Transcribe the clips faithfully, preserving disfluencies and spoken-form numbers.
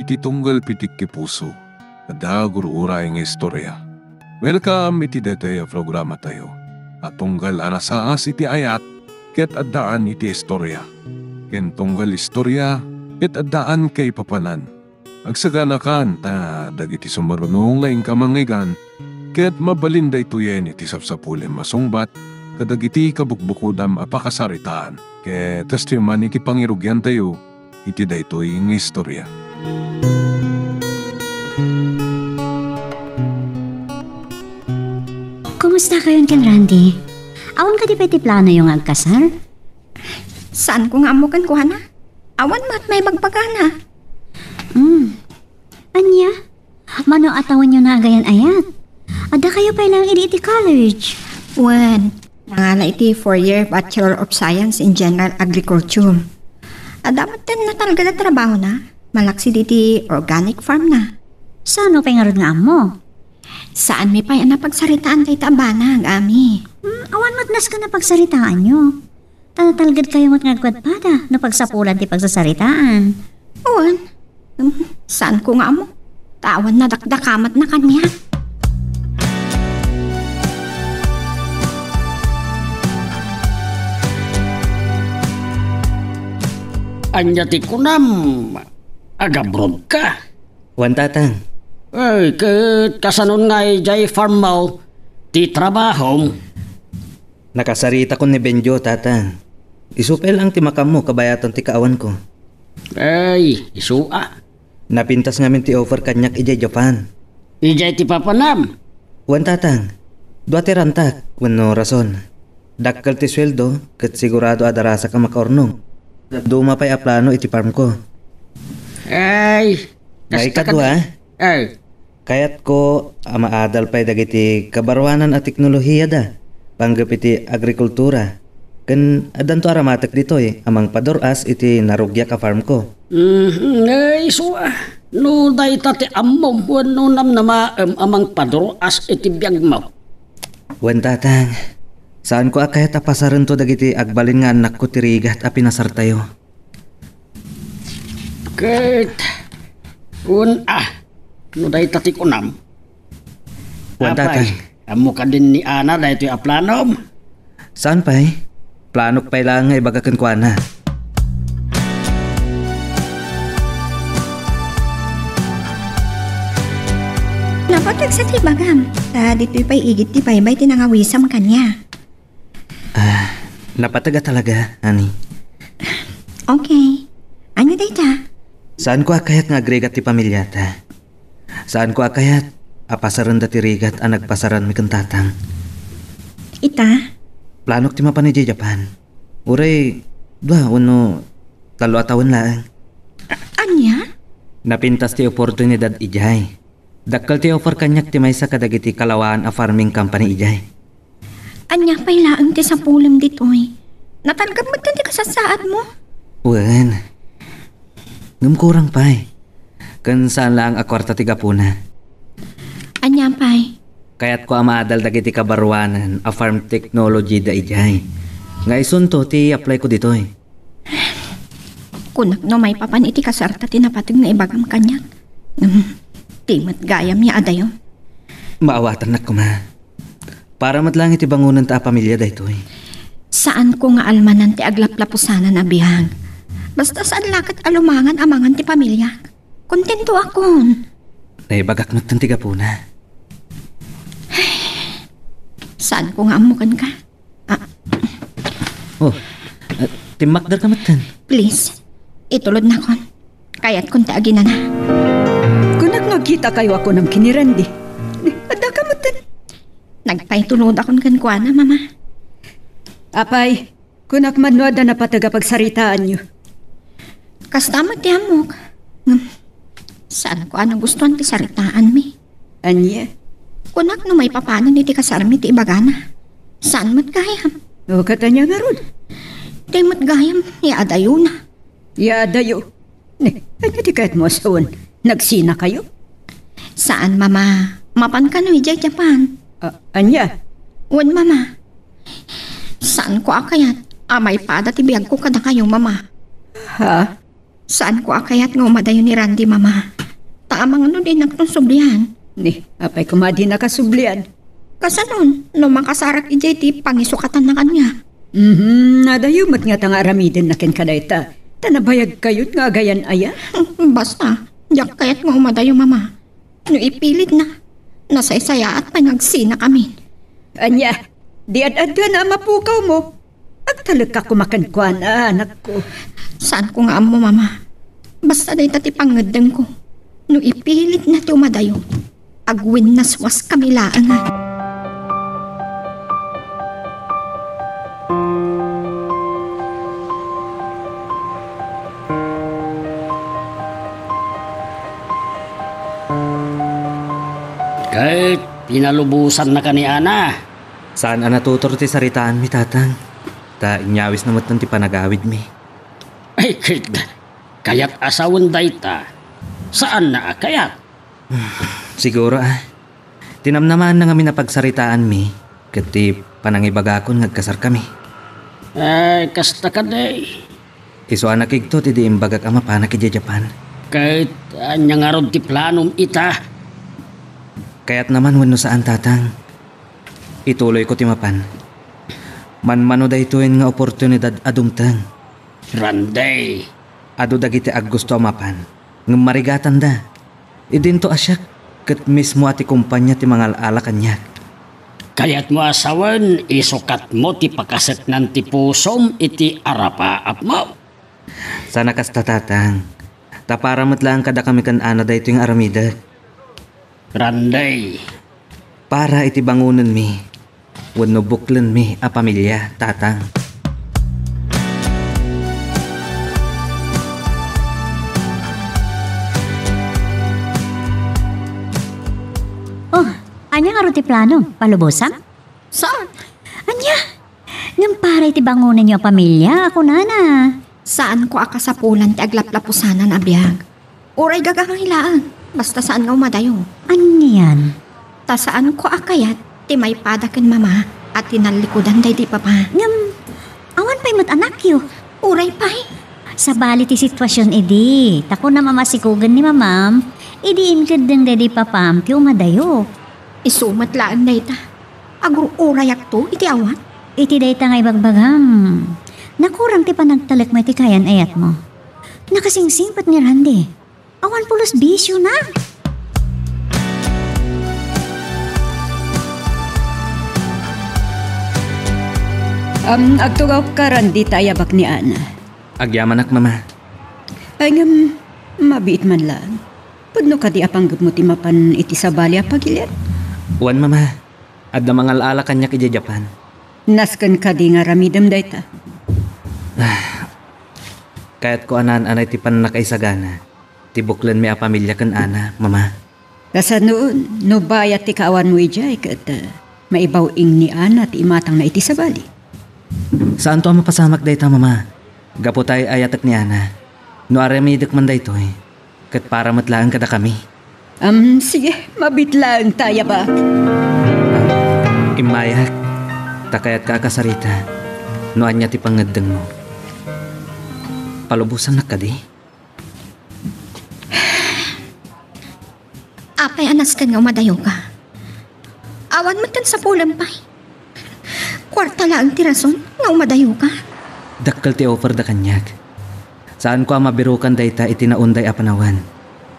Ti tunggal pitik ti puso, adda gur-uray nga istorya. Welcome iti daytoy a programatayo a tunggal a nasaas iti ayat ket addaan iti istorya, ken tunggal istorya ket addaan kaipapanan. Agsaganakan ta dagiti sumaruno nga inka mangngeggan ket mabalin daytoyen iti sapsapulem a sungbat kadagiti kabukbukodam a pakasaritaan. Ket kastoy man iti pangirugiantayo iti daytoy nga istorya. Kumusta kayon ken Randy? Awan kadi pay ti planoyo nga agkasar? Saanko nga ammo kenkuana. Awan met maibagbagana. Hmm. Ania? Mano a tawenyo nagayan-ayat? Adda kayo pay lang idi iti college. Wen, nangala iti four-year Bachelor of Science in General Agriculture. Adda met ten natalged a trabahona, malaksid iti organic farm na. Sano pay ngarud nga ammo? Saanmi pay a napagsaritaan dayta a banag, Ami. Hmm, awan met nasken a pagsaritaanyo. Ta natalged kayo met nga agpadpada no pagsapulan ti pagsasaritaan. Wen, hmm, saanko nga ammo. Ta awan nadakdakamatna kaniak. Ania ti kunam? Agabrodka? Wen, Tatang. Ay, ket kasanon nga idiay farmmo ti trabahom? Nakasaritakon ni Benjo, Tatang. Isu pay laeng ti makaammo kabayatan ti kaawanko. Ay, isu a. Napintas ngamin ti offer kaniak idiay Japan. Idiay ti papanam? Wen, Tatang. Dua ti rantak wenno rason. Dakkel ti sueldo ket sigurado a darasak a makaurnong. Dadduma pay a plano iti farmko. Ay, kasta Maikadua, kadi. Ay. Kayatko a maadal pay dagiti kabaruanan a teknolohiyada panggep iti agrikultura, ken addanto a ramatek ditoy a mangpadur-as iti narugiak a farmko. Mhm, eh, isu a. No dayta ti ammom wenno namnamaem a mangpadur-as iti biagmo. Wen, Tatang, saanko a kayat a pasarento dagiti agbalin nga annakko ti rigat a pinasartayo. Ket, wen a, no dayta ti kunam. Wen, Apay, Tatang. Ammo kadin ni Ana daytoy a planom? Saan pay? Planok pay laeng nga ibaga kenkuana. Napateg sa ti bagam. Ta ditoy pay igid ti baybay ti nangawisam kaniak. Ah, napateg a talaga, honey. Okay. Ania dayta? Saanko a kayat nga agrigat ti pamiliata. Saanko a kayat a pasarenda ti rigat a nagpasaranmi ken Tatang. Ita? Planok ti mapan idiay Japan. Uray, dua wenno tallo a tawen laeng. A-, ania? Napintas ti oportunidad idiay. Dakkel ti offer kaniak ti maysa kadagiti kalawaan a farming company idiay. Ania pay laeng ti sapulem ditoy? Natalged met ti kasasaadmo? Wen. Ngem kurang pay. Ken saan laeng a kuarta ti gapuna. Ania pay? Kayatko a maadal dagiti kabaruanan a farm technology da idiay. Nga isunto ti apply ko ditoy. Kunak no maipapan iti kasarta ti napateg nga ibagam kaniak. Ngem, ti met gayam ya adayo. Maawatannak koma. Para met laeng iti bangonenta a pamilia daytoy. Saanko nga almanan ti aglaplapusanan a biag. Basta saan la ket a lumangan amangan ti pamiliak. Kontentoakon. Naibagak met ti gapuna. Saanko nga ammo kenka. Ah. Oh, eh, timmakder ka metten. Please, itulodnakon. Kayatkon ti aginana. Kunak no agkitakayo a kunam ken ni Randy. Adda ka metten. Nagpaitulodakon kenkuana, Mama. Apay, kunak man no adda napateg a pagsaritaanyo. Kasta met ti ammok. Ngem, saanko a nagustuan ti saritaanmi. Ania? Kunak no maipapanen iti kasarmi ti ibagana. Saan met gayam? O, ket ania ngarud? Di met gayam, ya adayona. Ya adayo? Ne, ania ti kayatmo a sawen? Nagsinakayo? Saan, Mama. Mapan kano idiay Japan? A-, ania? Wen, Mama. Saanko a kayat a maipada ti biagko kadakayo, Mama. Ha? Saanko a kayat nga umadayo ni Randy, Mama. Ta amangan no dinakton sublian. Ni, apay koma a dinaka sublian? Kasanon, no makasarak idiay ti pangisukatanna kaniak. Mhm, adayo met ngata nga aramidenna kenka dayta. Ta nabayagkayon nga agayan aya? Basta, diak kayat nga umadayo, Mama. No ipilitna, nasaysayaat pay nga agsinakami. Ania, di ad-aduan a mapukawmo. Agtalekka koma kenkuana, anakko. Saanko nga ammo, Mama. Basta dayta ti pangngeddengko. No ipilitna ti umadayo, agwinnaswaskami laengen. Ket pinalubosannaka ni Ana? Saan a natutor ti saritaanmi, Tatang. Ta inyawisna metten ti panagawidmi. Ay, ket kayat a sawen dayta. Saanna a kayat? Siguro, a. Ti namnamaanna ngamin a pagsaritaanmi, ket ti panangibagakon nga agkasarkami. Ay, kasta kadi. Isu a nakigtot idi imbagak a mapanak idiay Japan. Ket ania ngarud ti planom ita? Kayatna man wenno saan, Tatang, ituloyko ti mapan. Manmano daytoyen nga oportunidad a dumteng. Randy. Adu dagiti aggusto a mapan, ngem marigatanda. Idinto a siak ket mismo a ti kompania ti mangal-ala kaniak. Kayatmo a sawen, isukatmo ti pakaseknan ti pusom iti arapaapmo? Saan a kasta, Tatang. Ta para met laeng kadakami ken Ana daytoy nga aramidek. Randy. Para iti bangonenmi wenno buklenmi a pamilia, Tatang. Oh, ania ngarud ti plano? Palubosam? Saan? Ania? Ngem para iti bangonenyo a pamilia, kunana. Saanko a kasapulan ti aglaplapusanan a biag. Uray gagangay laeng, basta saan nga umadayo. Anian? Ta saanko a kayat ti maipada ken Mama a tinallikudan daydi Papa. Ngem, awan pay met anakyo. Uray pay. Sabali ti situasion idi, ta kunam a masikugen ni Mamam, idi inkeddeng daydi Papam ti umadayo. Isu met laeng dayta. Agur-urayakto iti awan. Iti dayta nga ibagbagam, nakurang ti panagtalekmo iti kayan-ayatmo. Nakasingsingpet ni Randy. Awan pulos bisiona. Am, agtugawka, Randy, ta ayabak ni Ana. Agyamanak, Mama. Ay, ngem, mabiit man laeng. Pudno kadi a panggepmo ti mapan iti sabali a pagilian? Wen, Mama. Adda mangal-ala kaniak idiay Japan. Nasken kadi nga aramidem dayta? Ah, kayatko a naan-anay ti pannakaisagana ti buklenmi a pamilia ken Ana, Mama. Kasano, no bayat ti kaawanmo idiay ket, ah, maibaw-ing ni Ana ti imatangna iti sabali? Saanto a mapasamak dayta, Mama. Gapu ta ay-ayatek ni Ana. No aramidek man daytoy, ket para met laeng kadakami. Am, sige, mabiit laeng ta ayabak. Immayak, ta kayatka a kasarita no ania ti pangngeddengmo. Palubosannak kadi? Apay a nasken nga umadayoka? Awan metten sapulem pay. Kuarta laeng ti rason nga umadayoka. Dakkel ti offerda kaniak. Saanko a mabirukan dayta iti naunday a panawen.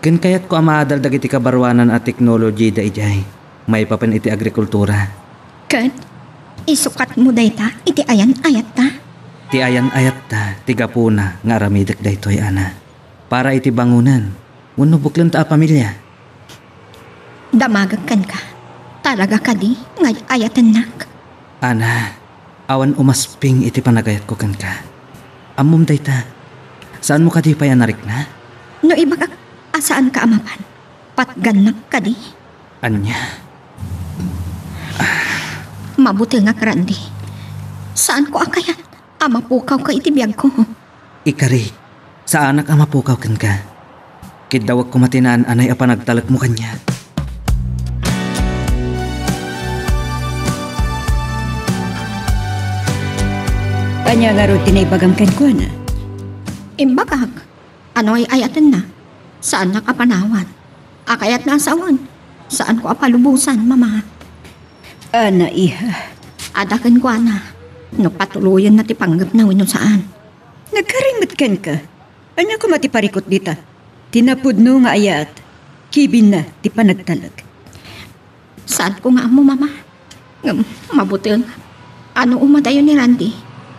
Ken kayatko a maadal dagiti kabaruanan a teknolohida idiay, maipapan iti agrikultura. Ket isukatmo dayta iti ayan-ayatta? Ti ayan-ayatta ti gapuna nga aramidek daytoy, Ana. Para iti bangonen wenno buklenta a pamilia. Damagek kenka. Talaga kadi nga ay-ayatennak? Ana, awan umasping iti panagayatko kenka. Ammom dayta. Saanmo kadi pay a narikna? No ibagak a saanka a mapan, patgannak kadi? Ania? Mabutengak, Randy. Saanko a kayat a mapukawka iti biagko. Ikari, saanak a mapukaw kenka. Kiddawek koma ti naan-anay a panagtalekmo kaniak. Ania ngarud ti naibagam kenkuana? Imbagak, Ano ay ayatenna? Saannak a panawan. A kayatna a sawen, saanko a palubosan, Mama. Ana, iha. Adda kenkuana no patuloyenna ti panggepna wenno saan. Nagkari met kenka. Ania koma ti parikut dita? Ti napudno nga ayat, kibinna ti panagtalek. Saanko nga ammo, Mama. Ngem, mabuteng. Ano umadayo ni Randy,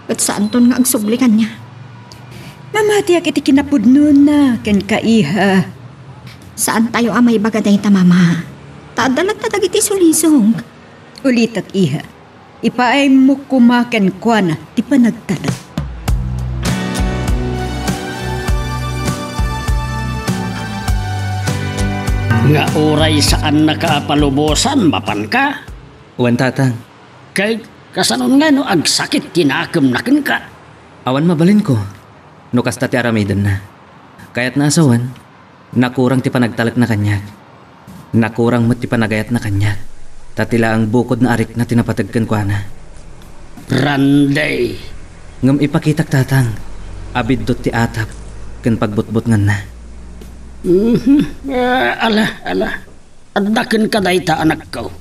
ket saanton nga agsubli kaniak. Mamatiak iti kinapudnona kenka, iha. Saantayo a maibaga dayta, Mama. Ta adda latta dagiti sulisog. Ulitek, iha. Ipaaymo koma kenkuana ti panagtalek. Nga uray saannaka a palubosan, mapanka? Wen, Tatang. Ket kasanon nga no agsakit ti nakemna kenka? Awan mabalinko no kasta ti aramidenna. Kayatna a sawen, nakurang ti panagtalekna kaniak. Nakurang met ti panagayatna kaniak. Ta ti laeng bukodna a rikna ti napateg kenkuana. Randy. Ngem ipakitak, Tatang, a biddut ti atap ken pagbutbutnganna. Mhm. Ah, ala, ala. Adda kenka dayta, anakko.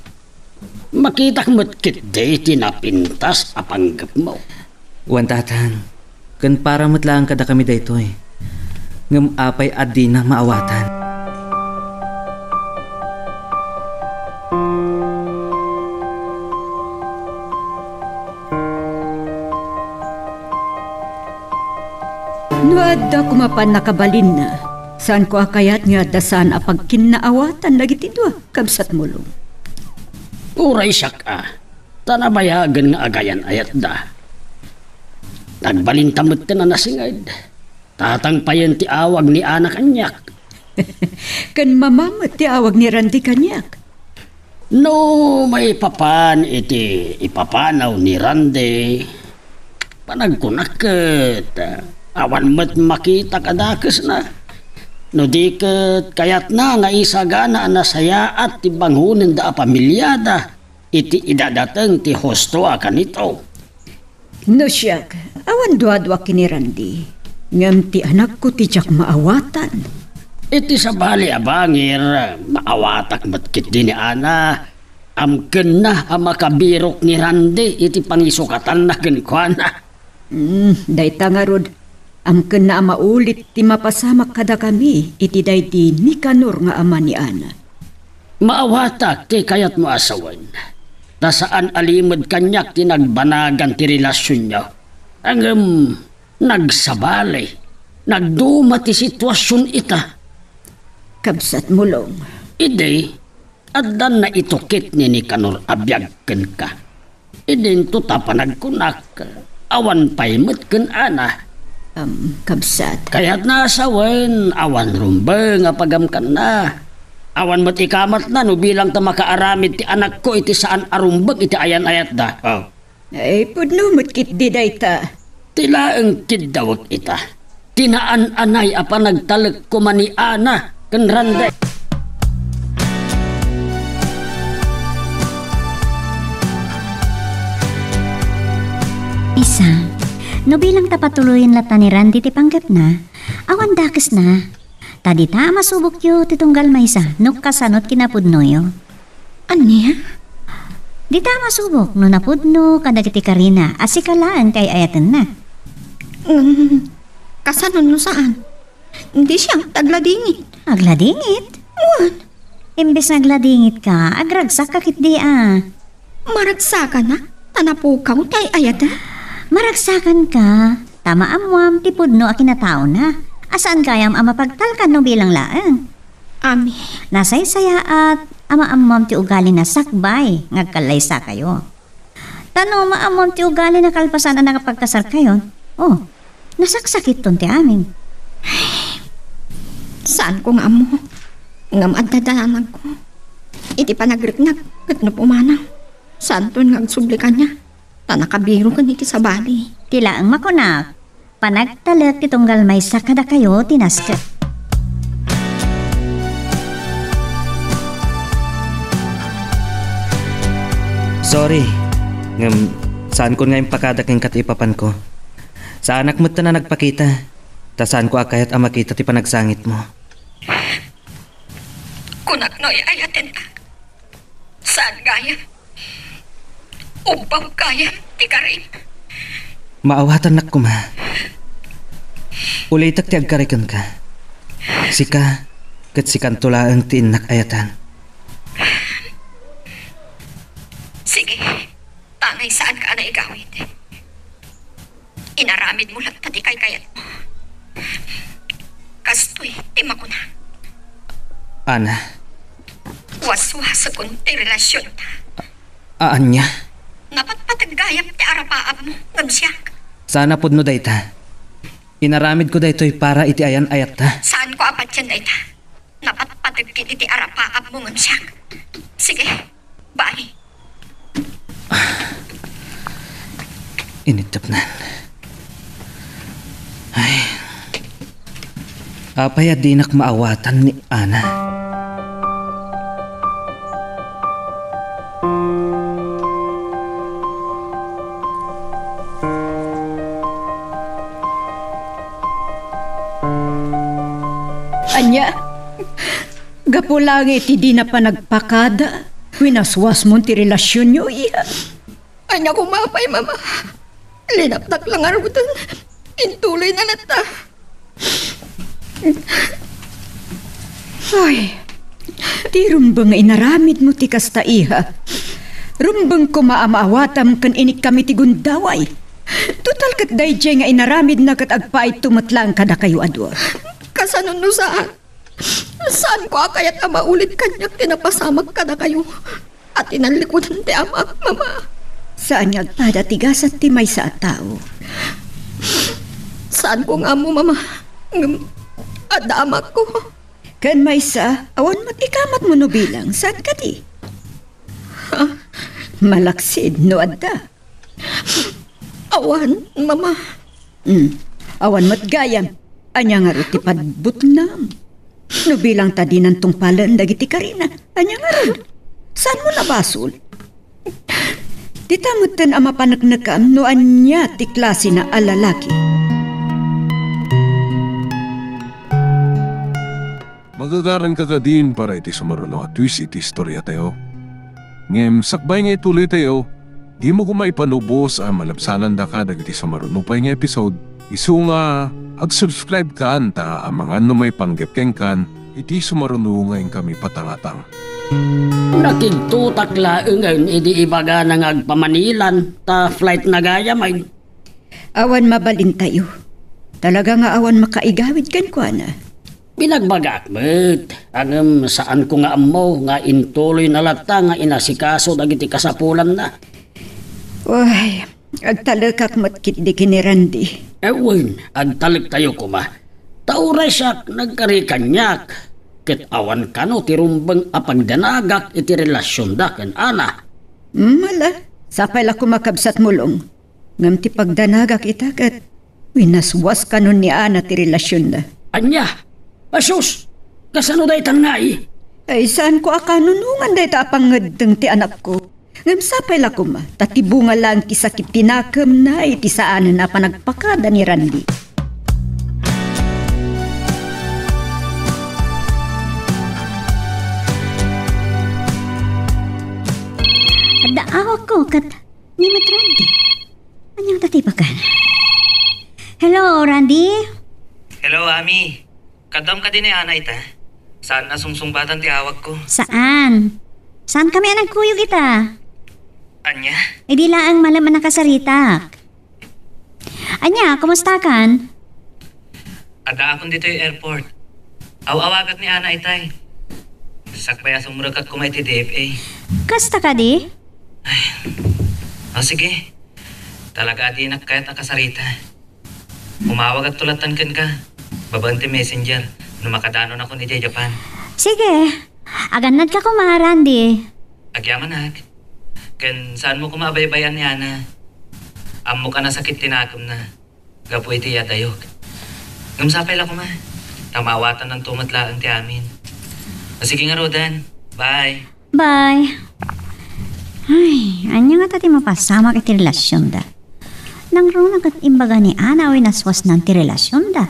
Makitak met ketdi ti napintas a panggepmo. Wen, Tatang, ken para met laeng kadakami daytoy. Ngem apay a dina maawatan? No adda koma pannakabalinna, saanko a kayat nga adda saan a pagkinnaawatan dagiti dua, kabsat Mulong. Uray siak a, ta nabayagen nga agayan-ayatda. Nagbalinta metten a nasinged. Tatang payen ti awag ni Ana kaniak. Ken Mama met ti awag ni Randy kaniak. No maipapan iti ipapanaw ni Randy, panagkunak ket awan met makitak a dakesna. No di ket kayatna nga isagana a nasayaat ti bangonenda a pamiliada iti idadateng ti husto a kanito. No siak, awan duadua ken ni Randy, ngem ti anakko ti diak maawatan. Iti sabali a bangir, maawatak met ketdi ni Ana. Amkenna a makabirok ni Randy iti pangisukatanna kenkuana. Hmm, dayta ngarud, amkenna a maulit ti mapasamak kadakami iti daydi Nicanor nga ama ni Ana. Maawatak ti kayatmo a sawen, ta saan a limed kaniak ti nagbanagan ti relasionyo. Ngem nagsabali, nagduma ti situasion ita. Kabsat Mulong. Idi, addan naitukit ni Nicanor a biag kenka. Idinto ta panagkunak, awan pay met ken Ana. Am, kabsat. Kayatna a sawen, awan rumbeng a pagamkanna. Awan met ikamatna no bilang ta makaaramid ti anakko iti saan a rumbeng iti ayan-ayatda. Oh. Ay, pudno met ketdi dayta. Ti laeng kiddawek ita. Ti naan-anay a panagtalek koma ni Ana ken Randy. Maysa, no bilang ta patuloyen latta ni Randy ti panggepna, awan dakesna. Ta dita a masubokyo ti tunggal maysa no kasano ti kinapudnoyo. Ania? Dita a masubok no napudno kadagiti karina a sika laeng ti ay-ayatenna. Ngem, kasano no saan? Di siak ti agladingit. Agladingit? Wen. Imbes nga agladingitka, agragsakka ketdi a. Maragsakanak ta napukaw ti ay-ayatek? Maragsakanka ta maammoam ti pudno a kinataona, a saan gayam a mapagtalkan no bilang laeng. Amin. Nasaysayaat a maammoam ti ugalina sakbay nga agkallaysakayo. Ta no maammoam ti ugalina kalpasan a nakapagkasarkayon, oh, nasaksakitton ti amin. Saanko nga ammo. Ngem adda danagko iti panagriknak ket no pumanaw, saanton nga agsubli kaniak, ta nakabiroken iti sabali. Ti laeng makunak, panagtalek ti tunggal maysa kadakayo ti nasket. Sorry, ngem saankon nga impakada kenka ti ipapanko. Saanak metten a nagpakita. Ta saanko a kayat a makita ti panagsangitmo. Kunak no ay-ayatennak. Saan gayam. Ubbaw gayam ti karim. Maawatannak koma. Ulitek ti agkari kenka. Sika, ket sikanto laeng ti innak ayatan. Sige, tangay saanka a naigawid. Inaramidmo latta ti kaykayatmo. Kastoy ti makuna. Ana. Waswasekon ti relasionta. A-, ania? Napatpateg gayam ti arapaapmo ngem siak. Saan a pudno dayta. Inaramidko daytoy para iti ayan-ayatta. Saanko a patien dayta. Napatpateg ket iti arapaapmo ngem siak. Sige, bye. Initepnan. Ay. Apay a dinak maawatan ni Ana? Ania? Gapu laeng iti dina panagpakada, winaswasmon ti relasionyo, iha. Ania koma pay, Mama? Linapdak la ngaruden. Intuloyna latta. Ay, ti rumbeng nga inaramidmo ti kasta, iha. Rumbeng koma a maawatam ken inikkam iti gundaway. Total ket daydiay nga inaramidna ket agpaayto met laeng kadakayo a dua. Kasano no saan? Saanko a kayat a maulit kaniak ti napasamak kadakayo a tinallikudan ti amak, Mama. Saan nga agpada ti gasat ti maysa a tao. Saanko nga ammo, Mama. Ngem adda amakko. Ken maysa, awan met ikamatmo no bilang. Saan kadi? Ha? Malaksid no adda. Awan, Mama. Hmm. Awan met gayam. Ania ngarud ti pagbutnam? No bilang ta dinan tungpalen dagiti karina, ania ngarud? Saanmo a basol? Dita metten a mapaneknekam no ania ti klasina a lalaki. Magagaranka kadin para iti sumaruno a twist iti istoriatayo. Ngem sakbay nga ituloytayo, dimo koma ipanubos a malabsanandaka dagiti sumaruno pay nga episode, isu nga ag-subscribe kan ta amangan no maipanggep kenkan iti sumaruno nga inkami patangatang. Nakigtotak laengen idi ibagana nga agpamanilan ta flight na gayam ay. Awan mabalintayo. Talaga nga awan makaigawid kenkuana. Binagbagaak met, ngem saanko nga ammo nga intuloyna latta nga inasikaso dagiti kasapulanna. Uy, agtalekak met ketdi ken ni Randy. Wen, agtalektayo koma. Ta uray siak nagkari kaniak, ket awan kano ti rumbeng a pagdanagak iti relasionda ken Ana. Mala, sapay la koma, kabsat Mulong. Ngem ti pagdanagak ita ket winaswas kanon ni Ana ti relasionna. Ania? Asus! Kasano daytan ngay? Ay, saanko a kanunongan dayta a pangngeddeng ti anakko. Ngem sapay la koma, ta ti bunga laeng ti sakit ti nakemna iti saanen a panagpakada ni Randy. Adda awakko ket ni met Randy. Ania ta ti bagan? Hello, Randy? Hello, Ami. Kaduam kadi ni Ana ita? Saan a sungsungbatan ti awagko? Saan? Saan kami a nagkuyog ita? Ania? Idi laeng malem a nakasaritak. Ania, kumusta kan? Addaakon ditoy airport. Aw-awagak ni Ana itay. Sakbay a sumrekak koma iti D F A. Kasta kadi? Ay. O, sige. Talaga a dinak kayat a kasarita. Umawagakto lattan kenka babaen ti messenger no makadanonakon idiay Japan. Sige. Agannadka koma, Randy. Agyamanak. Ken saanmo koma a baybay-an ni Ana. Ammok a nasakit ti nakemna gapu iti iyadayog. Ngem sapay la koma, ta maawatananto met laeng ti amin. O sige ngaruden. Bye. Bye. Ay, ania ngata ti mapasamak iti relasionda? Nangruna ket imbaga ni Ana a winaswasnan ti relasionda.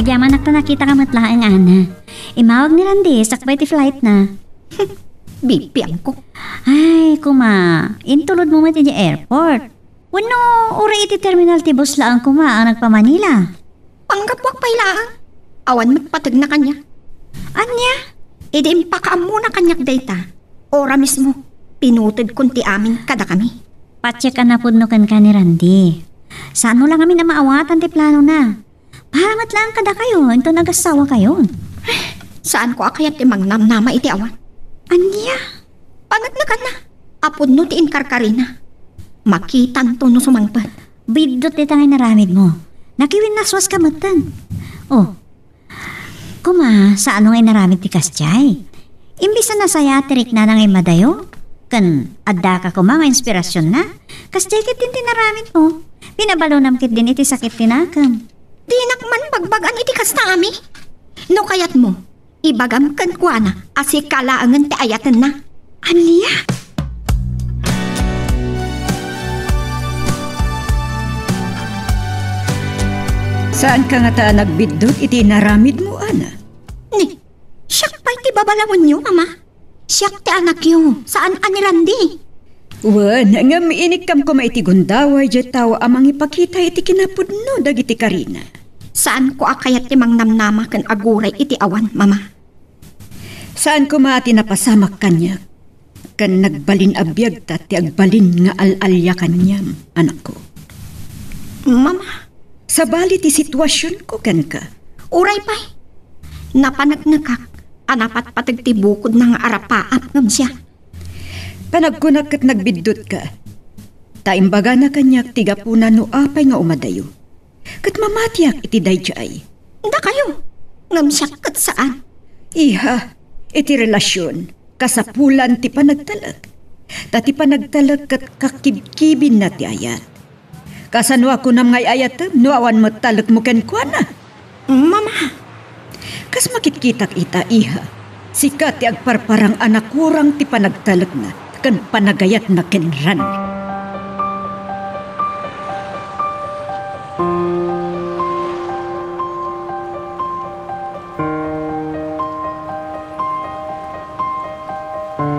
Agyamanak ta nakitaka met laeng, Ana. Immawag ni Randy sakbay ti flight na. Bibiangko. Ay, kuma, intulodmo met idiay airport. Wenno, uray iti terminal ti bus laeng kuma a nagpa-Manila. Panggapuak pay laeng. Awan met pategna kaniak. Ania? Idi impakaammona kaniak dayta, ora mismo, pinutodkon ti amin kadakami. Patiek a napudno kenka ni Randy. Saanmo la ngamin a maawatan ti planona. Para met laeng kadakayo inton agassawakayo. Saanko a kayat ti mangnamnama iti awan. Ania? Paneknekanna a pudno ti inkarkarina. Makitanto no sumangpet. Biddut dayta nga inaramidmo. Nakiwinnaswaska metten. Oh. Kuma, saanmo nga inaramid ti kasdiay? Imbes a nasaya ti riknana nga immadayo, ken addaka kuma nga inspirasionna, kasdiay ketdin ti inaramidmo. Pinabalonam ketdin iti sakit ti nakem. Dinak man bagbag-an iti kasta, Ami. No kayatmo, ibagam kenkuana a sika laengen ti ayatenna. Ania? Saanka ngata a nagbiddut iti inaramidmo, Ana? Ni, siak pay ti babalawenyo, Mama. Siak ti anakyo, saan a ni Randy. Wen, ngem inikkam koma iti gundaway diay tao a mangipakita iti kinapudno dagiti karina. Saanko a kayat ti mangnamnama ken aguray iti awan, Mama. Saan koma ti napasamak kaniak, ken nagbalin a biagta ti agbalin nga al-alia kaniam, anakko. Mama. Sabali ti situasionko kenka. Uray pay. Napaneknekak a napatpateg ti bukodna nga arapaap ngem siak. Panagkunak ket nagbiddutka. Ta imbagana kaniak ti gapuna no apay nga umadayo. Ket mamatiak iti daydiay. Dakayo, ngem siak ket saan. Iha, iti relasion, kasapulan ti panagtalek. Ta ti panagtalek ket kakibkibinna ti ayat. Kasano a kunam nga ay-ayatem no awan met talekmo kenkuana? Mama. Kas makitkitak ita, iha, sika ti agparparang a nakurang ti panagtalekna ken panagayatna ken Randy.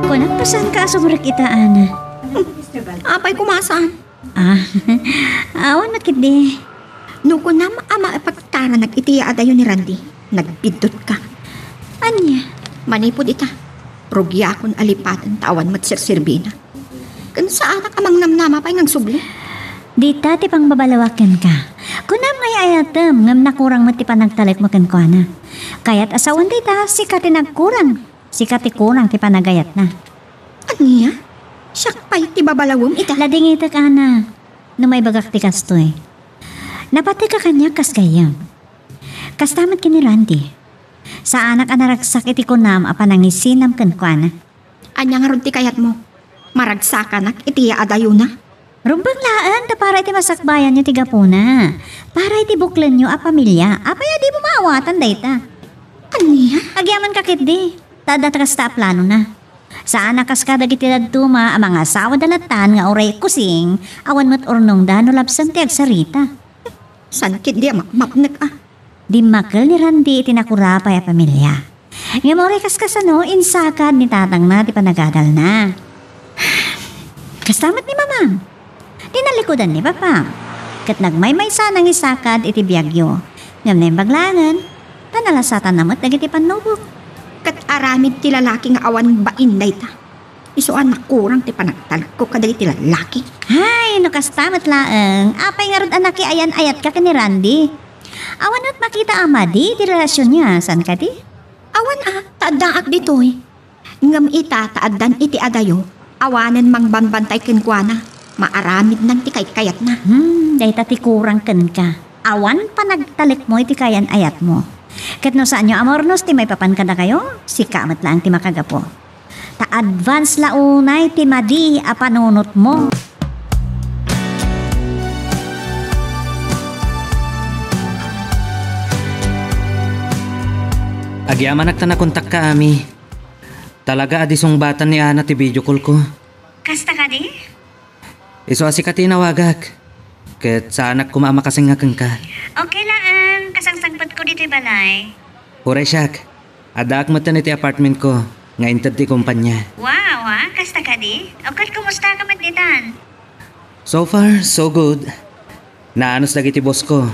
Kunam ta saanka a sumrek ita, Ana. Apay koma saan? Ah, awan met ketdi. No kunam a maipagtaranak iti yaadayo ni Randy, nagbiddutka. Ania? Manipud ita, rugiakon a lipaten ta awan met serserbina. Ken saanak a mangnamnama pay nga agsubli. Dita ti pangbabalawak kenka. Kunam nga ay-ayatem ngem nakurang met ti panagtalekmo kenkuana. Kayat a sawen dayta, sika ti nagkurang. Sika ti kurang ti panagayatna. Ania? Siak pay ti babalawem ita? Ladingitek, Ana, no maibagak ti kastoy. Napategka kaniak kas gayyem. Kasta met ken ni Randy. Saanak a naragsak iti kunam a panangisinam kenkuana. Ania ngarud ti kayatmo? Maragsakanak iti yaadayona? Rumbeng laeng ta para iti masakbayanyo ti gapuna. Para iti buklenyo a pamilia. Apay a dimo maawatan dayta? Ania? Agyamanka ketdi, ta adda ta kasta a planona. Saan a kas kadagiti dadduma a mangasawa da latan nga uray kusing, awan met urnongda no labsen ti agsarita. Saan ketdi a mapmapnek a? Dimmakel ni Randy iti nakurapay a pamilia. Ngem uray kaskasano, insakad ni tatangna ti panagadalna. Kasta met ni mamam. Dinalikudan ni papam. Ket nagmaymaysa a nangisakad iti biagyo. Ngem naimbag laengen, ta nalasatanna met dagiti pannubok. Ket aramid ti lalaki nga awan bain dayta. Isu a nakurang ti panagtalekko kadagiti lalaki. Hay, no kasta met laeng, apay ngarud a nakiayan-ayatka ken ni Randy? Awan met makita a madi ti relasionyo, saan kadi? Awan a, ta addaak ditoy. Ngem ita ta addan iti adayo, awanen mangbambantay kenkuana, maaramidnan ti kaykayatna. Hmm, dayta ti kurang kenka. Awan panagtalekmo iti kayan-ayatmo. Ket no saanyo a maurnos ti maipapan kadakayo, sika met laeng ti makagapu. Ta advance la unay ti madi a panunotmo. Agyamanak ta nakontakka, Ami. Talaga a di sungbatan ni Ana ti video call ko. Kasta kadi? Isu a sika ti inawagak. Ket saanak koma a makasengnga kenka. Okay laeng, kasangsangpetko ditoy balay. Uray siak, addaak metten iti apartmentko nga inted ti kompania. Wow, ah, kasta kadi? O ket, kumusta ka met ditan? So far, so good. Naanus dagiti bossko.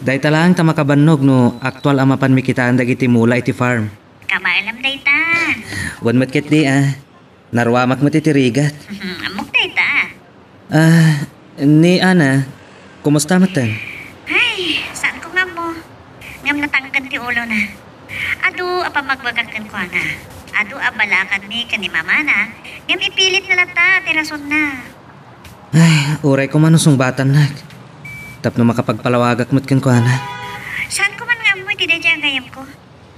Dayta laeng ta makabannog no aktual a mapanmi kitaen dagiti mula iti farm. Kabaelam dayta. Wen met ketdi, ah. Naruamak met iti rigat. Ammok dayta. Ah, ni Ana, kumusta metten? Ay, saanko nga ammo. Ngem natangken ti ulona. Adu a pammagbagak kenkuana. Adu a balakadmi ken ni mamana, ngem ipilitna latta ti rasonna. Ay, uray koma no sungbatannak. Tapno makapagpalawagak met kenkuana. Saanko man nga ammo iti daydiay a gayamko.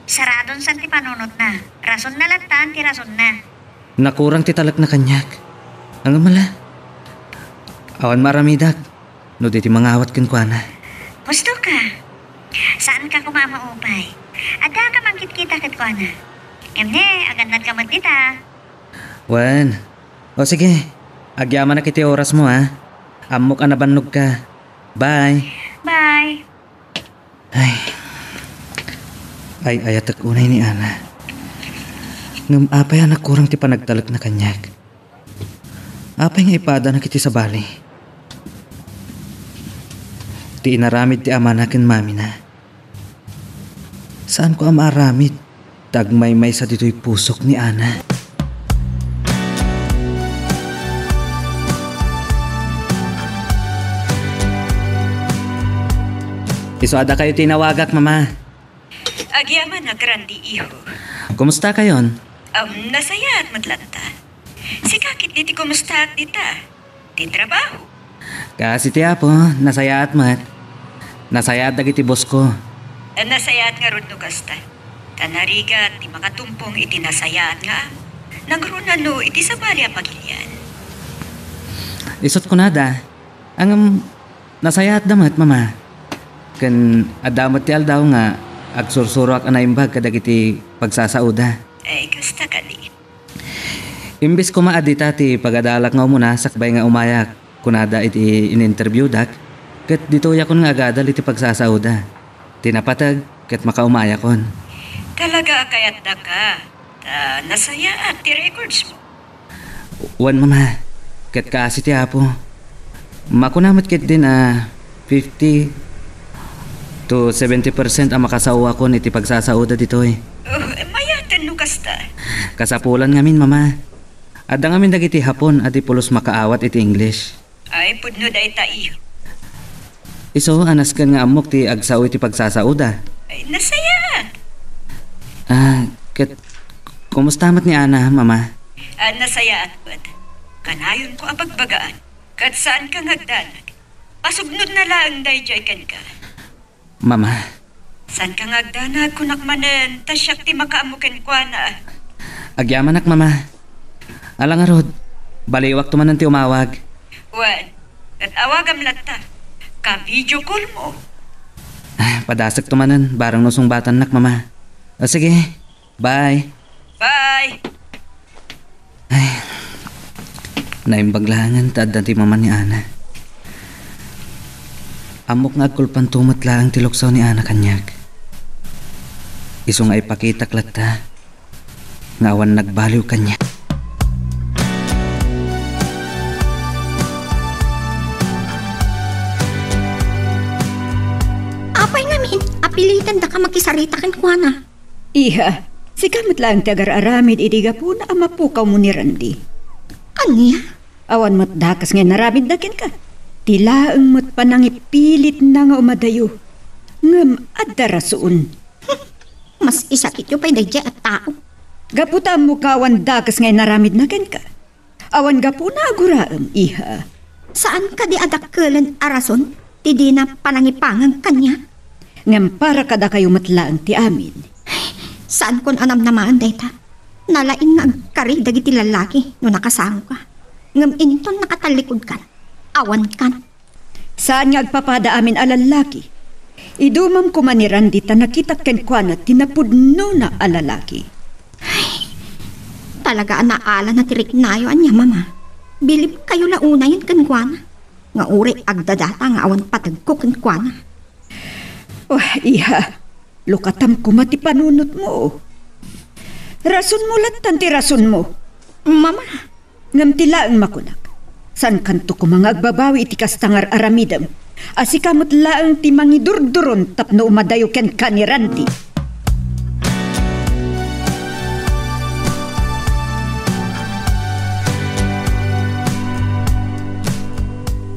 Saradon san ti panunotna. Rasonna lattan ti rasonna. Nakurang ti talekna kaniak. Ngem ala, awan maaramidak no di ti mangawat kenkuana. Husto ka. Saanka koma a maupay. Addaka mangkitkita kenkuana. Ngem ne, agannadka met dita. Wen. O sige, agyamanak iti orasmo, a. Ammok a nabannogka. Bye. Bye. Ay. Ay-ayatek unay ni Ana. Ngem apay a nakurang ti panagtalekna kaniak? Apay nga ipadanak iti sabali? Ti inaramid ti amana ken mamina. Saanko a maaramid ta agmaymaysa ditoy pusok ni Ana. Isu a dakayo ti inawagak, Mama. Agyamanak, Randy, iho. Kumusta kayon? Um, nasayaat met latta. Sika ketdi ti kumustaak dita? Ti trabaho? Kaasi ti Apo, nasayaat met. Nasayaat dagiti boss ko. Nasayaat ngarud no kasta. Ta narigat ti makatumpong iti nasayaat nga amo. Nangruna no iti sabali a pagilian. Isut' kunada, ngem nasayaatda met, Mama. Ken adda met ti aldaw nga agsursuroak a naimbag kadagiti pagsasaoda. Ay, kasta kadi. Imbes koma a dita ti pagadalak nga umuna sakbay nga umayak, kunada iti in-interviewdak, ket ditoyakon nga agadal iti pagsasaoda. Ti napateg ket makaumayakon. Talaga a kayatdaka, ta nasayaat ti records mo. Wen, Mama, ket kaasi ti Apo. Makuna met ketdin a fifty to seventy percent a makasaoakon iti pagsasaoda ditoy. Oh, mayaten no kasta. Kasapulan ngamin, Mama. Adda ngamin dagiti Hapon a di pulos makaawat iti English. Ay, pudno dayta, iho. Isu a nasken nga ammok ti agsao iti pagsasaoda. Ay, nasayaat. Ah, ket kumusta met ni Ana, Mama? Ah, nasayaat met. Kanayonko a pagbagaan. Ket saanka nga agdanag. Pasubnodna laeng daydiay kenka. Mama. Saanka nga agdanag, kunak manen, ta siak ti makaammo kenkuana. Agyamanak, Mama. Ala ngarud, baliwakto manen ti umawag. Wen, ket awagam latta. Ka-video call mo. Ah, padasekto manen, barang no sungbatannak, Mama. O, sige. Bye. Bye. Ay, naimbag laengen ta adda ti mama ni Ana. Ammok nga agkulpanto met laeng ti luksaw ni Ana kaniak. Isu nga ipakitak latta nga awan nagbaliw kaniak. Apay ngamin, apilitendaka makisarita kenkuana? Iha, sika met laeng ti agar-aramid iti gapuna a mapukawmo ni Randy. Ania? Awan met dakes nga inaramidna kenka. Ti laeng met panangipilitna nga umadayo. Ngem adda rason. Mas isakityo pay daydiay a tao. Gapu ta ammok nga awan dakes nga inaramidna kenka. Awan gapuna a guraem, iha. Saan kadi a dakkelen a rason ti dina panangipangeng kaniak? Ngem para kadakayo met laeng ti amin. Saankon a namnamaen dayta. Nalaing nga agkari dagiti lallaki no nakasangoka. Ngem inton nakatallikudkan, awankan. Saan nga agpapada amin a lallaki. Idumam koma ni Randy ta nakitak kenkuana ti napudnona a lalaki. Ay, talaga a naalana ti riknayo ania, Mama. Bilibkayo la unayen kenkuana. nga uray agdadata nga awan pategko kenkuana. Oh, iha, lukatam koma ti panunotmo. Rasonmo lattan ti rasonmo. Mama, Ngem ti laeng makunak, saankanto koma nga agbabawi iti kasta nga ar-aramidem a sika met laeng ti mangidurduron tapno umadayo kenka ni Randy.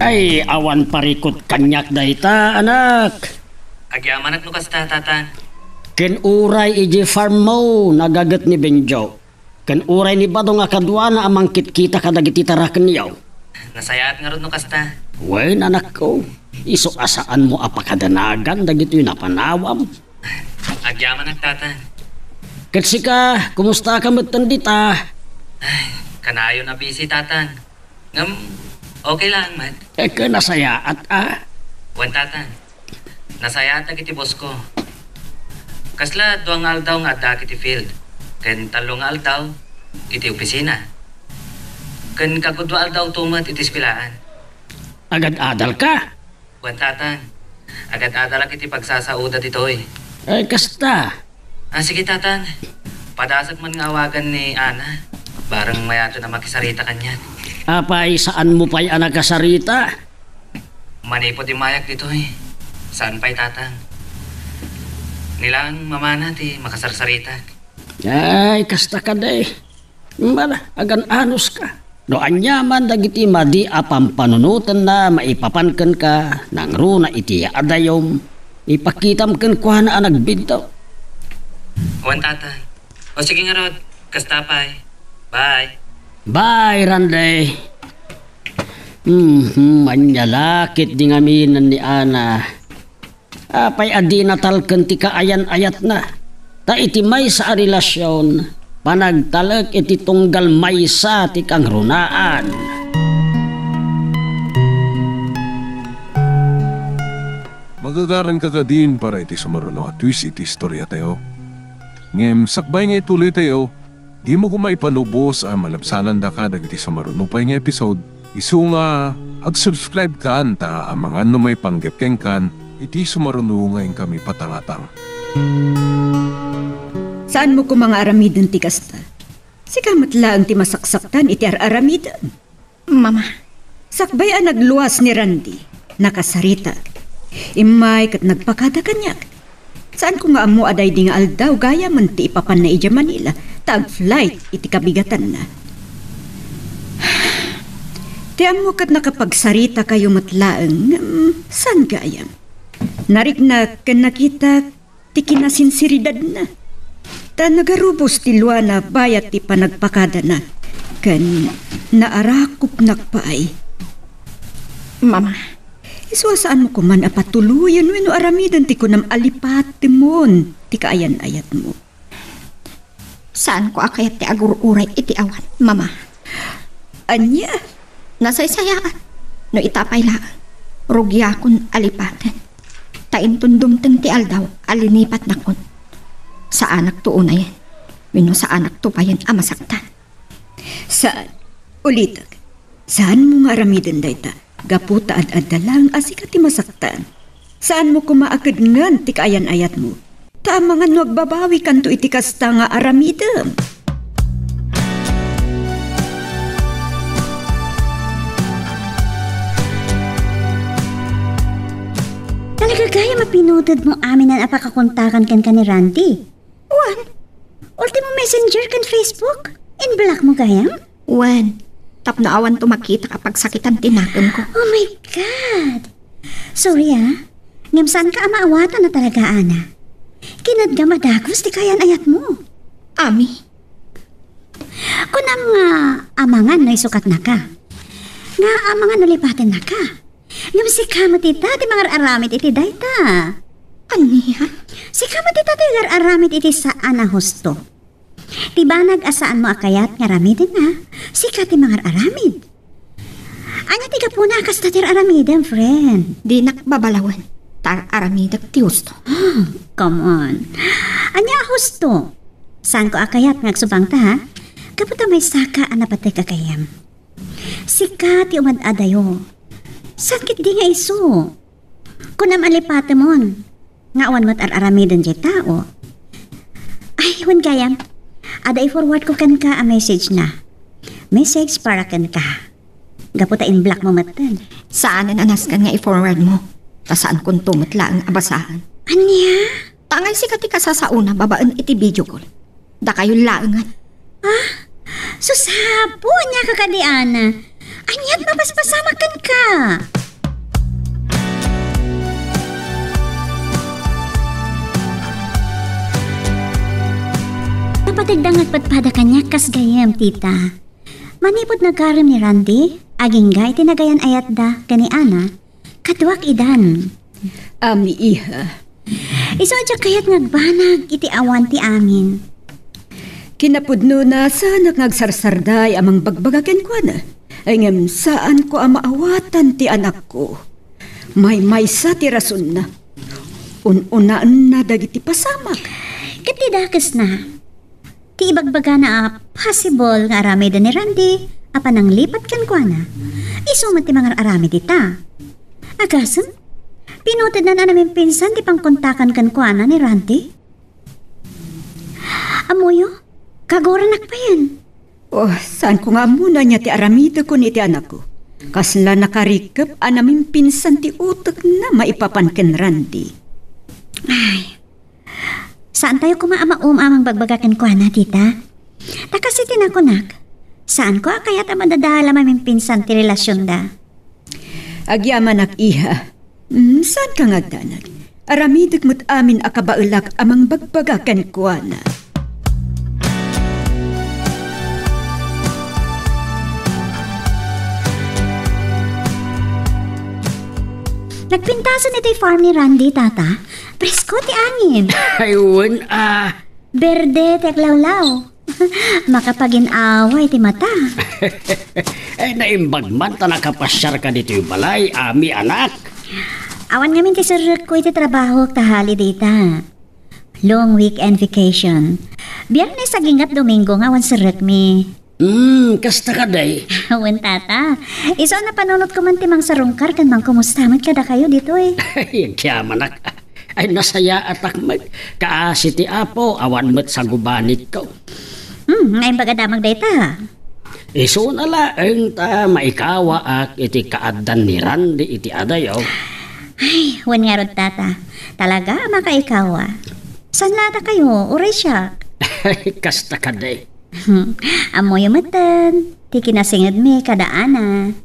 Ay, awan parikut kaniak dayta, anak. Agyamanak no kasta, Tatang. Ken uray idiay farmmo, nagaget ni Benjo. Ken uray ni Badong a kaduana a mangkitkita kadagiti tarakenyo. Nasayaat ngarud no kasta. Wen, anakko, isu a saanmo a pakadanagan dagitoy napanawam. Agyamanak, Tatang. Ket sika, kumustaka metten dita? Ay, kanayon a busy, Tatang. Ngem, okay laeng met. Eh, ken nasayaat, a? Wen, Tatang. Nasayaat dagiti boss ko. Kasla dua nga aldaw nga addaak iti field, ken tallo nga aldaw iti opisina, ken kagudua aldawto met iti eskuelaan. Agad-adalka? Wen, Tatang. Agad-adalak iti pagsasauda ditoy. Ay, kasta. Ah, sige, Tatang. Padasek man nga awagan ni Ana. Bareng mayaten a makisarita kaniak. Apay, saanmo pay a nakasarita? Manipud immayak ditoy. Saan pay, Tatang? Ni laeng mamana ti makasarsaritak. Ay, kasta kadi. Mala, agan-anos ka. No aniaman dagiti madi a pampanunotenna maipapan kenka, nangruna iti adayom, ipakitam kenkuana a nagbidto. Wen, Tatang. O sige ngarud, kasta pay. Bye. Bye, Randy. Mhm, ania la ketdi ngamin ni Ana. Apay a dina talken ti kaayan-ayatna? Ta iti maysa a relasion, panagtalek iti tunggal maysa ti kangrunaan. Magagaranka kadin para iti sumaruno a twist iti istoriatayo. Ngem sakbay nga ituloytayo, dimo koma ipanubos a malabsanandaka dagiti sumaruno pay nga episode. Isu nga ag-subscribe kan ta amangan no maipanggep kenkan iti sumaruno nga inkami patangatang. Saanmo koma nga aramiden ti kasta. Sika met laeng ti masaksaktan iti ar-aramidem. Mama. Sakbay a nagluas ni Randy, nakasaritak. Immay ket nagpakada kaniak. Saanko nga ammo a daydi nga aldaw gayamen ti ipapanna idiay Manila ta ag-flight iti kabigatanna. Ti ammo ket nakapagsaritakayo met laeng, ngem saan gayam? Nariknak ken nakitak ti kinasinseridanna. Ta nagarubos ti luana bayat ti panagpakadana ken naarakopnak pay. Mama, isu a saanmo koman a patuloyen wenno aramiden ti kunam a lipatemon ti kaayan-ayatmo. Saanko a kayat ti agur-uray iti awan, Mama. Ania? Nasaysayaat. No ita pay laeng, rugiakon a lipaten. Ta inton dumteng ti aldaw a linipatnakon, saanakto unayen wenno saanakto payen a masaktan. Saan? Ulitek. Saanmo nga aramiden dayta gapu ta ad-adda laeng a sika ti masaktan. Saanmo koma a kedngen ti kaayan-ayatmo. Ta amangan no agbabawikanto iti kasta nga aramidem. Talaga gayam a pinutodmo aminen a pakakontakan kenka ni Randy? Wen, ultimo Messenger ken Facebook, in-block mo gayam? Wen, tapno awanto makitak a pagsakitan ti nakemko. Oh my God! Sorry, ah. Ngem saanka a maawatan a talaga, Ana. Kinadgam a dagus ti kaayan-ayatmo. Ami. Kunam nga amangan no isukatnaka. Nga amangan no lipatennaka. Ngem sika met ita ti mangar-aramid iti dayta. Ania? Sika met ita ti mangar-aramid iti saan a husto. Ti banag a saanmo a kayat nga aramidenna, sika ti mangar-aramid. Ania ti gapuna a kasta ti ar-aramidem, friend? Dinak babalawen, ta ar-aramidek ti husto. Come on. Ania a husto? Saanko a kayat nga agsubangta, ha? Gapu ta maysaka a napatek a gayyem. Sika ti umad-adayo. Saan ketdi nga isu? Kunam a lipatemon nga awan met ar-aramiden diay tao. Ay, wen gayam, adda i-forward ko kenka a message na. Message para kenka. Gapu ta in-block mo metten. Saanen a nasken nga i-forward mo. Ta saankonto met laeng a basaen. Ania? Ta angay sika ti kasasaona babaen iti video call. Dakayo laengen. Ah? Sus, apo, ania ka kadi, Ana? Aniat mapaspasamak kenka? Napategda nga agpadpada kaniak kas gayyem, tita. Manipud nagarem ni Randy, agingga iti nagayan-ayatda ken ni Ana, kaduak idan. Ami, iha. Isu a diak kayat nga agbanag iti awan ti amin. Kinapudnona, saanak nga agsarsarday a mangbagbaga kenkuana. Ngem saanko a maawatan ti anakko. Maymaysa ti rasonna. Un-unaenna dagiti pasamak. Ket ti dakesna, ti ibagbagana a possible nga aramiden ni Randy a pananglipat kenkuana, isu met ti mangar-aramid ita. Agasem, pinutednan a namimpinsan ti pangkontakan kenkuana ni Randy. Ammoyo, kagoranak payen. Oh, saanko nga ammo no ania ti aramidekon iti anakko. Kasla nakarikep a namimpinsan ti utekna maipapan ken Randy. Ay, saantayo koma a maum-amang bagbaga kenkuana, tita. Ta kas iti nakunak, saanko a kayat a madadael a mamimpinsan ti relasionda. Agyamanak, iha. Hmm, saanka nga agdanag. Aramidek met amin a kabaelak a mangbagbaga kenkuana. Nagpintasen iti farm ni Randy, tata. Presko ti angin. Ay, wen, ah. Berde ti aglawlaw. Makapagin-away ti mata. Ay, naimbag man ta nakapasiarka ditoy balay, ami, anak. Awan ngamin ti serrekko iti trabahok ta holiday ta. Long weekend vacation. Biyernes agingga Domingo nga awan serrekmi. Hmm, kasta kadi. Wen, tata. Isu a napanunotko man ti mangsarungkar ken mangkumusta met kadakayo ditoy. Ay, agyamanak. Ay, nasayaatak met. Kaasi ti Apo, awan met sagubanitko. Hmm, naimbag a damag dayta. Isuna laeng ta maikawaak iti kaaddan ni Randy iti adayo. Ay, wen ngarud, tata. Talaga a makaikawa. Saan la dakayo, uray siak? Kasta kadi. Hmm, ammoyo metten ti kinasingedmi kada Ana.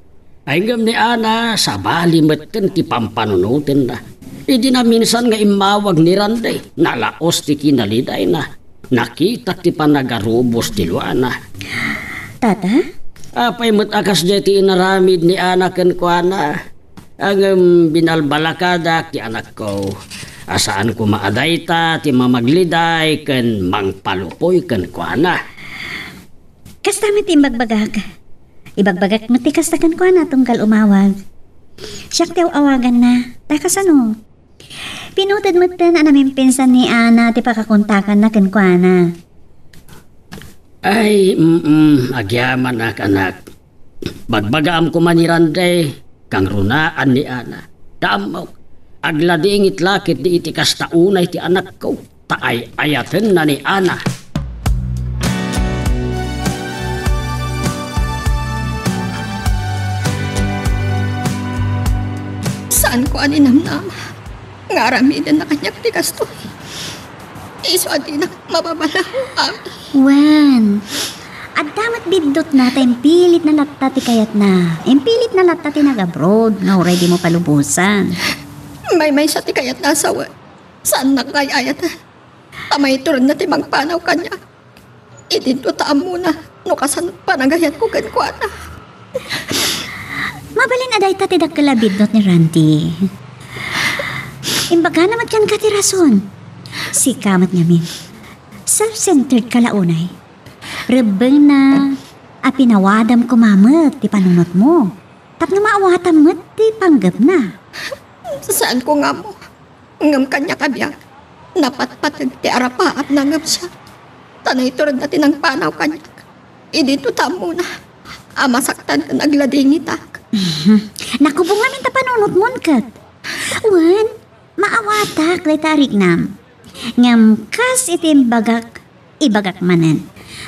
Ay, ngem ni Ana, sabali metten ti pampanunotenna. Idi naminsan nga immawag ni Randy, nalaos ti kinalidayna. Nakitak ti panagarubos ti luana. Tata? Apay met a kasdiay ti inaramid ni Ana kenkuana? Ngem binalbalakadak ti anakko a saan koma a dayta ti mamagleday ken mangpalupoy kenkuana. Kasta met ti imbagbagak. Ibagbagak met ti kasta kenkuana tunggal umawag. Siak ti aw-awaganna. Ta kasano? Pinuted metten a namimpinsan ni Ana ti pakakontakanna kenkuana. Ay, mm, agyamanak, anak. Bagbagaam koma ni Randy, kangrunaan ni Ana. Ta ammok, agladingit la ketdi iti kasta unay ti anakko, ta ay-ayatenna ni Ana. Saanko a ninamnama nga aramidenna kaniak ti kastoy. Isu a dinak mababalaw, Ami. Wen, adda met biddutna ta impilitna latta ti kayatna. Impilitna latta ti nag-abroad nga uray dimo palubosan. Maymaysa ti kayatna a sawen. Saannak nga ay-ayaten. Ta maituredna ti mangpanaw kaniak. Idinto ta ammona no kasano panagayatko kenkuana. Mabalin a dayta ti dakkel a biddut ni Randy. Imbagana met kenka ti rason. Sika met ngamin. Self-centered ka la unay. Rebbengna a pinawadam koma met ti panunotmo. Tapno maawatam met ti panggepna. Saanko nga ammo. Ngem kaniak a biag, napatpateg ti arapaapna ngem siak. Ta naituredna ti nangpanaw kaniak. Idinto ta ammona a masaktan ken agladingitak. Mhm. Nakubong ngamin ta panunotmon ket. Wen, maawatak dayta a riknam. Ngem kas iti imbagak, ibagak manen.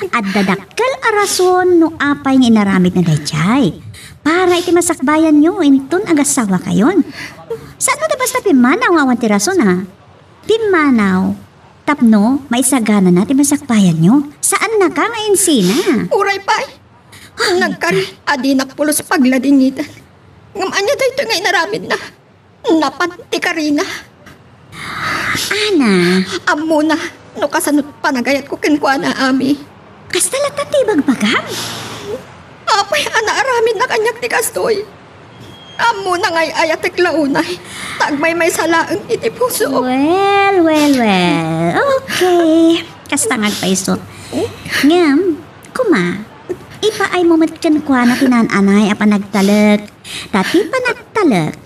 Adda dakkel a rason no apay nga inaramidna daydiay. Para iti masakbayanyo inton agasawakayon. Saan no ta basta pimmanaw nga awan ti rason, a? Pimmanaw tapno maisaganana ti masakbayanyo. Saannaka nga insina. Uray pay. Nagkari a dinak pulos pagladingiten. Ngem ania daytoy nga inaramidna? Napan ti karina. Ana. Ammona no kasano panagayatko kenkuana, Ami. Kasta latta ti ibagbagam? Apay a naaramidna kaniak ti kastoy? Ammona nga ay-ayatek la unay, ta agmaymaysa laeng iti puso. Well, well, well. Okay. Kasta nga agpayso. Ngem, kuma, ipaaymo met kenkuana ti naan-anay a panagtalek. Ta ti panagtalek,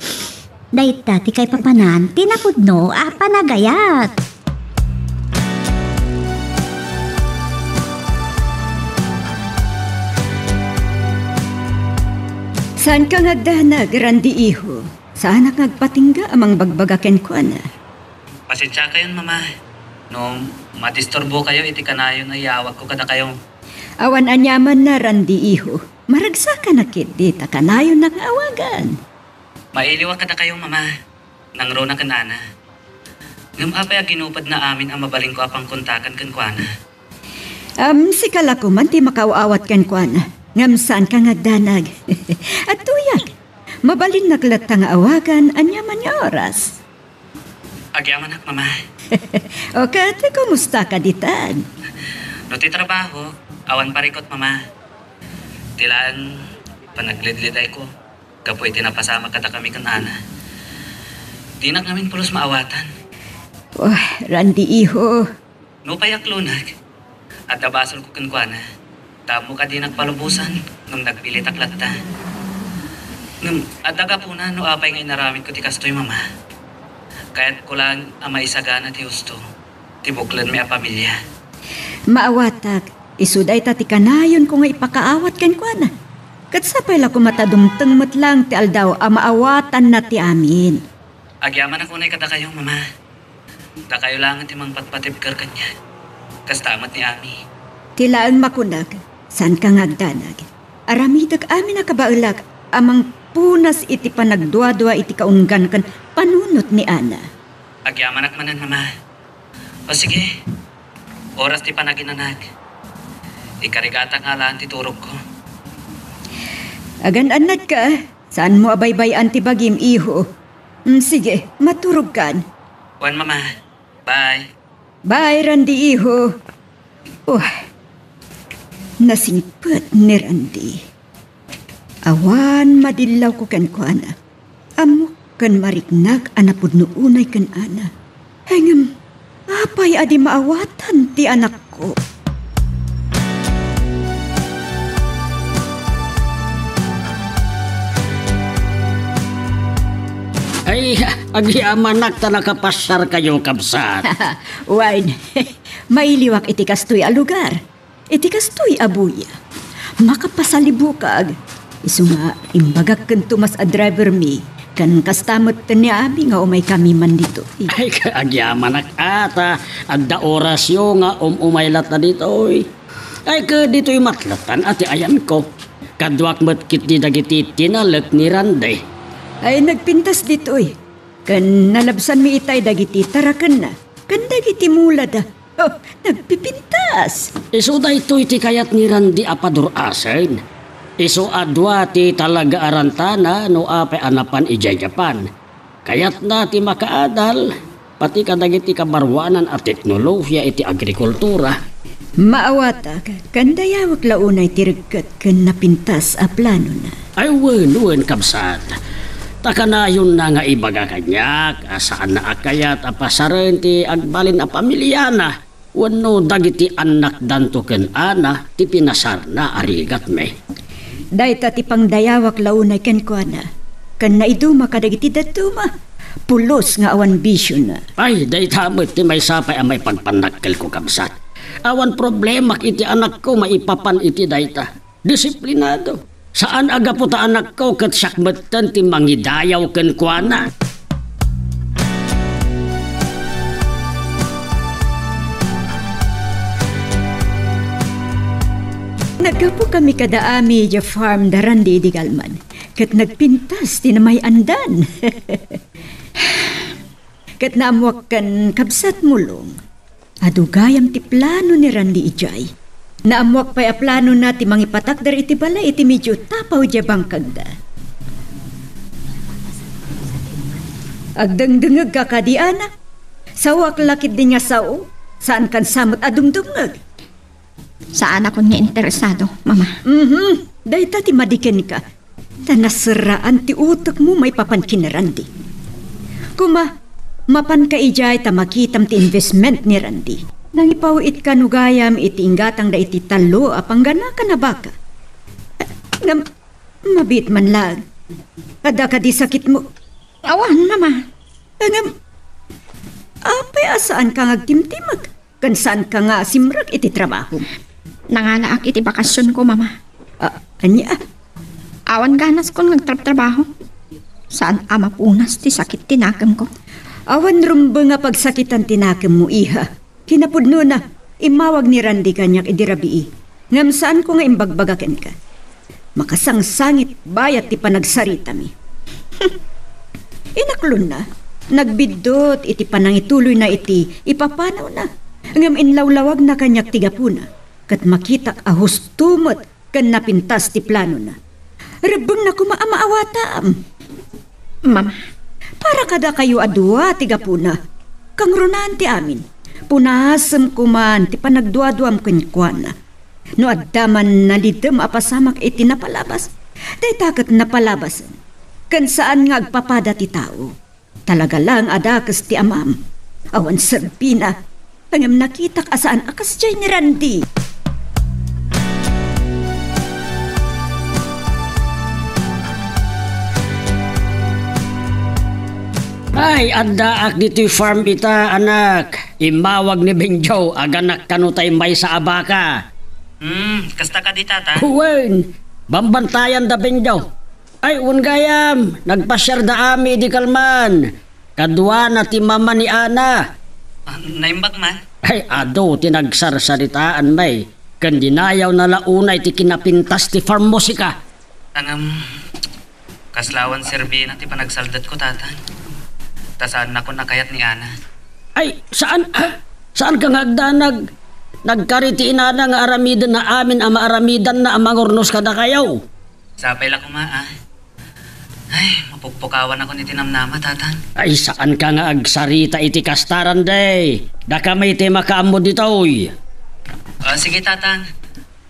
dayta ti kaipapanan ti napudno a panagayat. Saanka nga agdanag, Randy iho. Saanak nga agpatingga a mangbagbaga kenkuana. Pasensiakayon, Mama, no madisturbokayo iti kanayon a iyawagko kadakayo. Awan aniamanna, Randy iho. Maragsakanak ketdi ta kanayonnak nga awagan. Mailiwak kadakayo, Mama. Nangruna ken Ana. Ngem apay a ginupodna amin a mabalinko a pangkontakan kenkuana? Am, sika la koman ti makaaw-awat kenkuana. Ngem saanka nga agdanag. Agtuyak. Mabalinnak latta nga awagan aniaman nga oras. Agyamanak, Mama. O ket, kumustaka ditan? No ti trabaho, awan parikot, Mama. Ti laeng panagledledayko gapu iti napasamak kadakami ken Ana. Dinak ngamin pulos maawatan. Wah, Randy iho. Nupay aklonak, adda basolko kenkuana. Ta ammok a dinak palubosan ngem nagpilitak latta. Ngem adda gapuna no apay nga inaramidko ti kastoy, Mama. Kayatko laeng a maisagana ti husto ti buklenmi a pamilia. Maawatak, isu dayta ti kanayonko nga ipakaawat kenkuana. Ket sapay la koma ta dumteng met laeng ti aldaw a maawatanna ti amin. Agyamanak unay kadakayo, Mama. Dakayo laengen ti mangpatpatibker kaniak. Kasta met ni Ami. Ti laeng makunak, saanka nga agdanag. Aramidek amin a kabaelak a mangpunas iti panagduadua iti kaunggan ken panunot ni Ana. Agyamanak manen, Mama. O sige, oras ti panaginanak. Ikarigatak nga alaan ti turogko. Agan-annadka, saanmo a baybay-an ti bagim, iho. Mm, sige, maturogkan. Wen, Mama. Bye. Bye, Randy, iho. Wah, nasingpet ni Randy. Awan madillawko kenkuana. Ammok ken mariknak a napudno unay ken Ana. Ngem, apay a di maawatan ti anakko? Ay, agyamanak ta nakapasiarkayo, kabsat. Wen, mailiwak iti kastoy a lugar. Iti kastoy a buya, makapasalibukag. Isu nga, imbagak ken Tomas a drivermi, ken kasta met ni Ami nga umaykami man ditoy. Ay, agyamanak a ta adda orasyo nga um-umay latta ditoy. Ay, ket ditoy met latta ti ayanko. Kaduak met ketdi dagiti tinalek ni Randy. Ay, nagpintas ditoy. Ken nalabsanmi itay dagiti tarakenna, ken dagiti mulada. Oh, nagpipintas! Isu daytoy ti kayat ni Randy a padur-asen. Isu a dua ti talaga a rantana no apay a napan idiay Japan. Kayatna ti makaadal, pati kadagiti kabaruanan a teknolohiya iti agrikultura. Maawatak, ken dayawek la unay ti regget ken napintas a planona. Ay, wen, wen, kabsat. Ta kanayonna nga ibaga kaniak a saanna a kayat a pasaren ti agbalin a pamiliana wenno dagiti annakdanto ken Ana ti pinasarna a rigatmi. Dayta ti pangdayawak la unay kenkuana, ken naiduma kadagiti dadduma, pulos nga awan bisiona. Ay, dayta met ti maysa pay a maipagpannakkelko, kabsat. Awan problemak iti anakko maipapan iti dayta. Disiplinado. Saan a gapu ta anakko ket siak metten ti mangidayaw kenkuana. Naggapu kami kada Ami idiay farm da Randy idi galman, ket nagpintas ti namay-andan. Ket naammuak ken kabsat Mulong. Adu gayam ti plano ni Randy idiay. Naammuak pay a planona ti mangipatakder iti balay iti medyo tapaw idiay bangkagda. Agdengdengegka kadi, Ana? Saoak la ketdi nga sao, saankan sa met a dumdumngeg. Saanakon nga interesado, Mama. Mhm. Dayta ti madikenka. Ta naserraan ti utekmo maipapan ken ni Randy. Kuma, mapanka idiay ta makitam ti investment ni Randy. Nangipaw-itka no gayam iti inggatangda iti tallo a pangganakan a baka. Ngem, mabiit man laeng. Adda kadi sakitmo? Awan, Mama. Ngem, apay a saanka nga agtimtimek? Ken saanka nga simrek iti trabahom? Nangalaak iti bakasionko, Mama. Ah, ania? Awan ganaskon nga agtrabtrabaho. Saan a mapunas ti sakit ti nakemko. Awan rumbeng a pagsakitan ti nakemmo, iha. Kinapudnona, immawag ni Randy kaniak idi rabii. Ngem saanko nga imbagbaga kenka. Makasangsangit bayat ti panagsaritami. Inaklonna, nagbiddut iti panangituloyna iti ipapanawna. Ngem inlawlawagna kaniak ti gapuna, ket makitak a husto met ken napintas ti planona. Rebbengna koma a maawatam. Mama. Para kadakayo a dua ti gapuna. Kangrunaan ti amin. Punasem koman ti panagduaduam kenkuana. No adda man nalidem a pasamak iti napalabas, dayta ket napalabasen. Ken saan nga agpapada ti tao. Talaga lang a dakes ti amam. Awan serbina. Ngem nakitak a saan a kasdiay ni Randy. Ay, addaak ditoy farm ita, anak. Immawag ni Benjo, aganak kano tay maysa a baka. Hmm, kasta kadi, Tata? Wen, bambantayan da Benjo. Ay, wen gayam, nagpasiar da Ami idi kalman. Kaduana ti mama ni Ana. Ah, naimbag man? Ay, adu ti nagsarsaritaan, may. Ken dinayawna la unay ti kinapintas ti farm musika. Ngem, kasla awan serbina ti panagsaldatko, Tata. Ta saannakon a kayat ni Ana. Ay, saan, ah, saanka nga agdanag? Nagkari ti inana nga aramidenna amin a maaramidanna a mangurnos kadakayo. Sapay la koma, ah. Ay, mapukpukawanakon iti namnama, Tata. Ay, saanka nga agsarita iti kasta, Randy. Dakami ti makaammo ditoy. Ah, sige, Tata.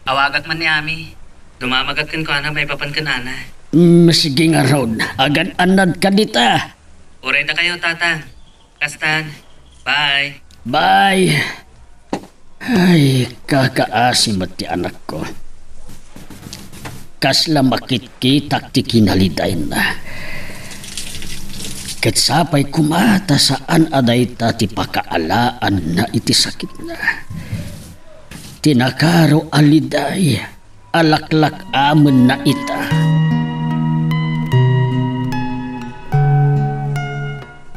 Awagak man ni Ami. Dumamagak kenkuana maipapan ken Ana. Mm, sige ngarud. Agad-annadka dita. Uray dakayo, Tata. Kastan. Bye. Bye. Ay, kakaasi met ti anakko. Kasla makitkitak ti kinalidayna. Ket sapay koma ta saan a dayta ti pakaalaanna iti sakitna. Ti nakaro a liday a laklak-amenna ita.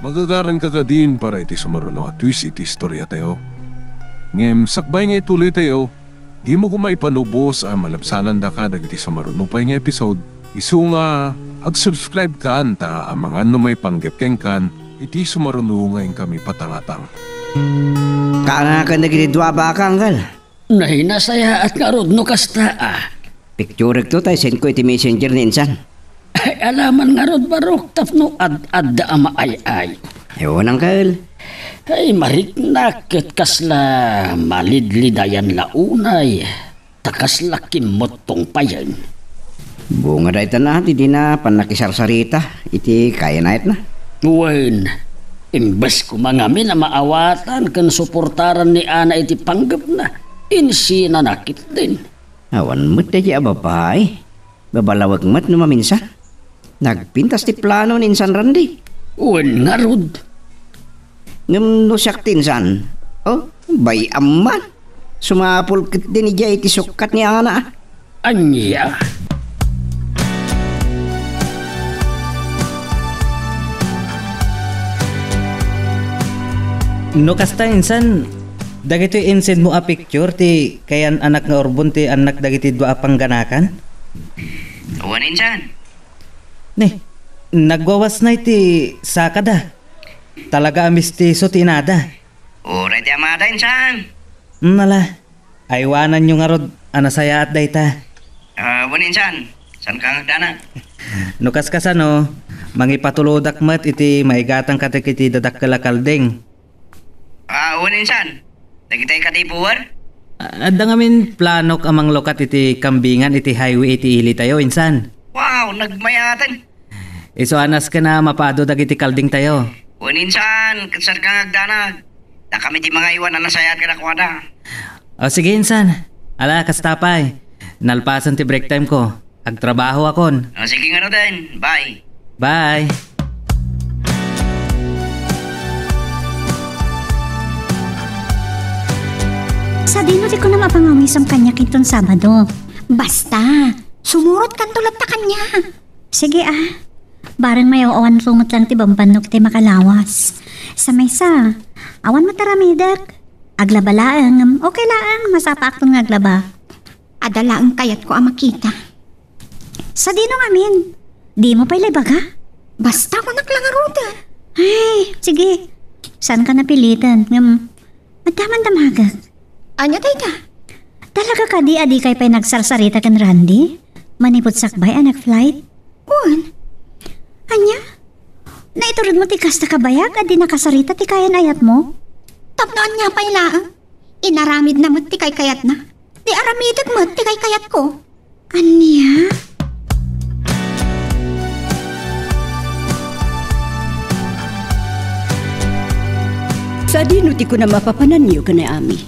Magagaranka kadin para iti sumaruno a twist iti istoriatayo. Ngem sakbay nga ituloytayo, dimo koma ipanubos a malabsanandaka dagiti sumaruno pay nga episode. Isu nga, ag-subscribe kan ta amangan no maipanggep kenkan iti sumaruno nga inkami patangatang. Kaanakan dagiti dua a baka, Anggal. Nay, nasayaat ngarud no kasta, a. Picturekto ta isendko iti messenger ni insan. Ay, alaman ngarud, Barok, tapno ad-adda a maay-ay. Ay, unang kael. Ay, mariknak ket kasla malidlidayan la unay. Ta kasla kimmuttong payen. Bunga dayta na ti dina pannakisarsarita iti kayanayatna. Wen, imbes koma ngamin a maawatan ken suportaran ni Ana iti panggepna, insinana ketdin. Awan met daydi a babai. Babalawek met no maminsan. Nagpintas ti plano ni insan Randy. Wen ngarud. Ngem no siak ti insan, oh, bay-am man. Sumapul ketdin idiay iti sukkat ni Ana. Ania? No kasta, insan, dagitoy insedmo a picture ti kayan-anak nga urbon ti annak dagiti dua a pangganakan? Wen, insan. Ne, nagwawasnay ti sakada. Talaga a mestizo ti inada. Uray ti amada, insan. Nala, aywananyo ngarud a nasayaat dayta. Ah, wen, insan. Saan ka nga agdanag? No kaskasano, mangipatulodak met iti maigatang kadagiti dadakkel a kalding. Ah, wen, insan. Dagitay kadi puwer? Ah, adda ngamin planok a manglukat iti kambingan iti highway iti ilitayo, insan. Wow, nagmayaten. Isu a nasken a mapado dagiti kaldingtayo. Wen, insan, ket saan ka nga agdanag? Dakami ti mangaywan a nasayaat kadakuada. O, sige, insan. Ala, kasta pay. Nalpasen ti break time ko. Agtrabahoakon. O, sige ngaruden. Bye. Bye. Sadino ti kunam a pangawisem kaniak inton Sabado? Basta, sumurotkanto latta kaniak. Sige, ah. Bareng mayaw-awanto met lang ti bambannok ti makalawas. Sa maysa, awan met aramidek. Aglaba laeng, ngem okay laeng, masapaakton nga aglaba. Adda laeng kayatko a makita. Sadino ngamin? Dimo pay la ibaga? Basta kunak la ngaruden. Ay, sige. Saan ka napilitan? Ngem, madamandamagak. Ania dayta? Talaga kadi a dikay pay nagsarsarita ken Randy? Manipud sakbay a nag-flight? Wen. Ania? Naituredmo ti kasta kabayag a di nakasarita ti kayan-ayatmo? Tapno ania pay laeng? Inaramidna met ti kaykayatna. Di aramidek met ti kaykayatko. Ania? Sadino ti kunam a papananyo ken ni Ami?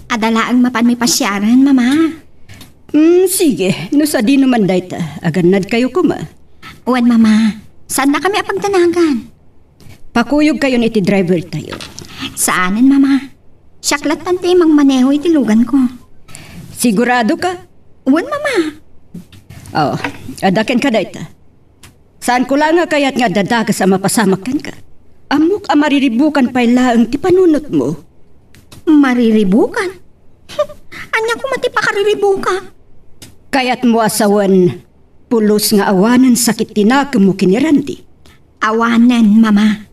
Adda laeng mapanmi pasiaren, Mama. Hmm, sige. No sadino man dayta, agannadkayo koma. Wen, Mama. Saannakami a pagdanagan. Pakuyogkayon iti drivertayo. Saanen, Mama. Siak lattan ti mangmaneho iti luganko. Siguradoka? Wen, Mama. Oh, adda kenka dayta. Saanko la nga kayat nga adda dakes a mapasamak kenka. Ammok a mariribukan pay laeng ti panunotmo. Mariribukan? Ania koma ti pakariribukan? Kayatmo a sawen, pulos nga awanen sakit ti nakemmo ken ni Randy? Awanen, Mama.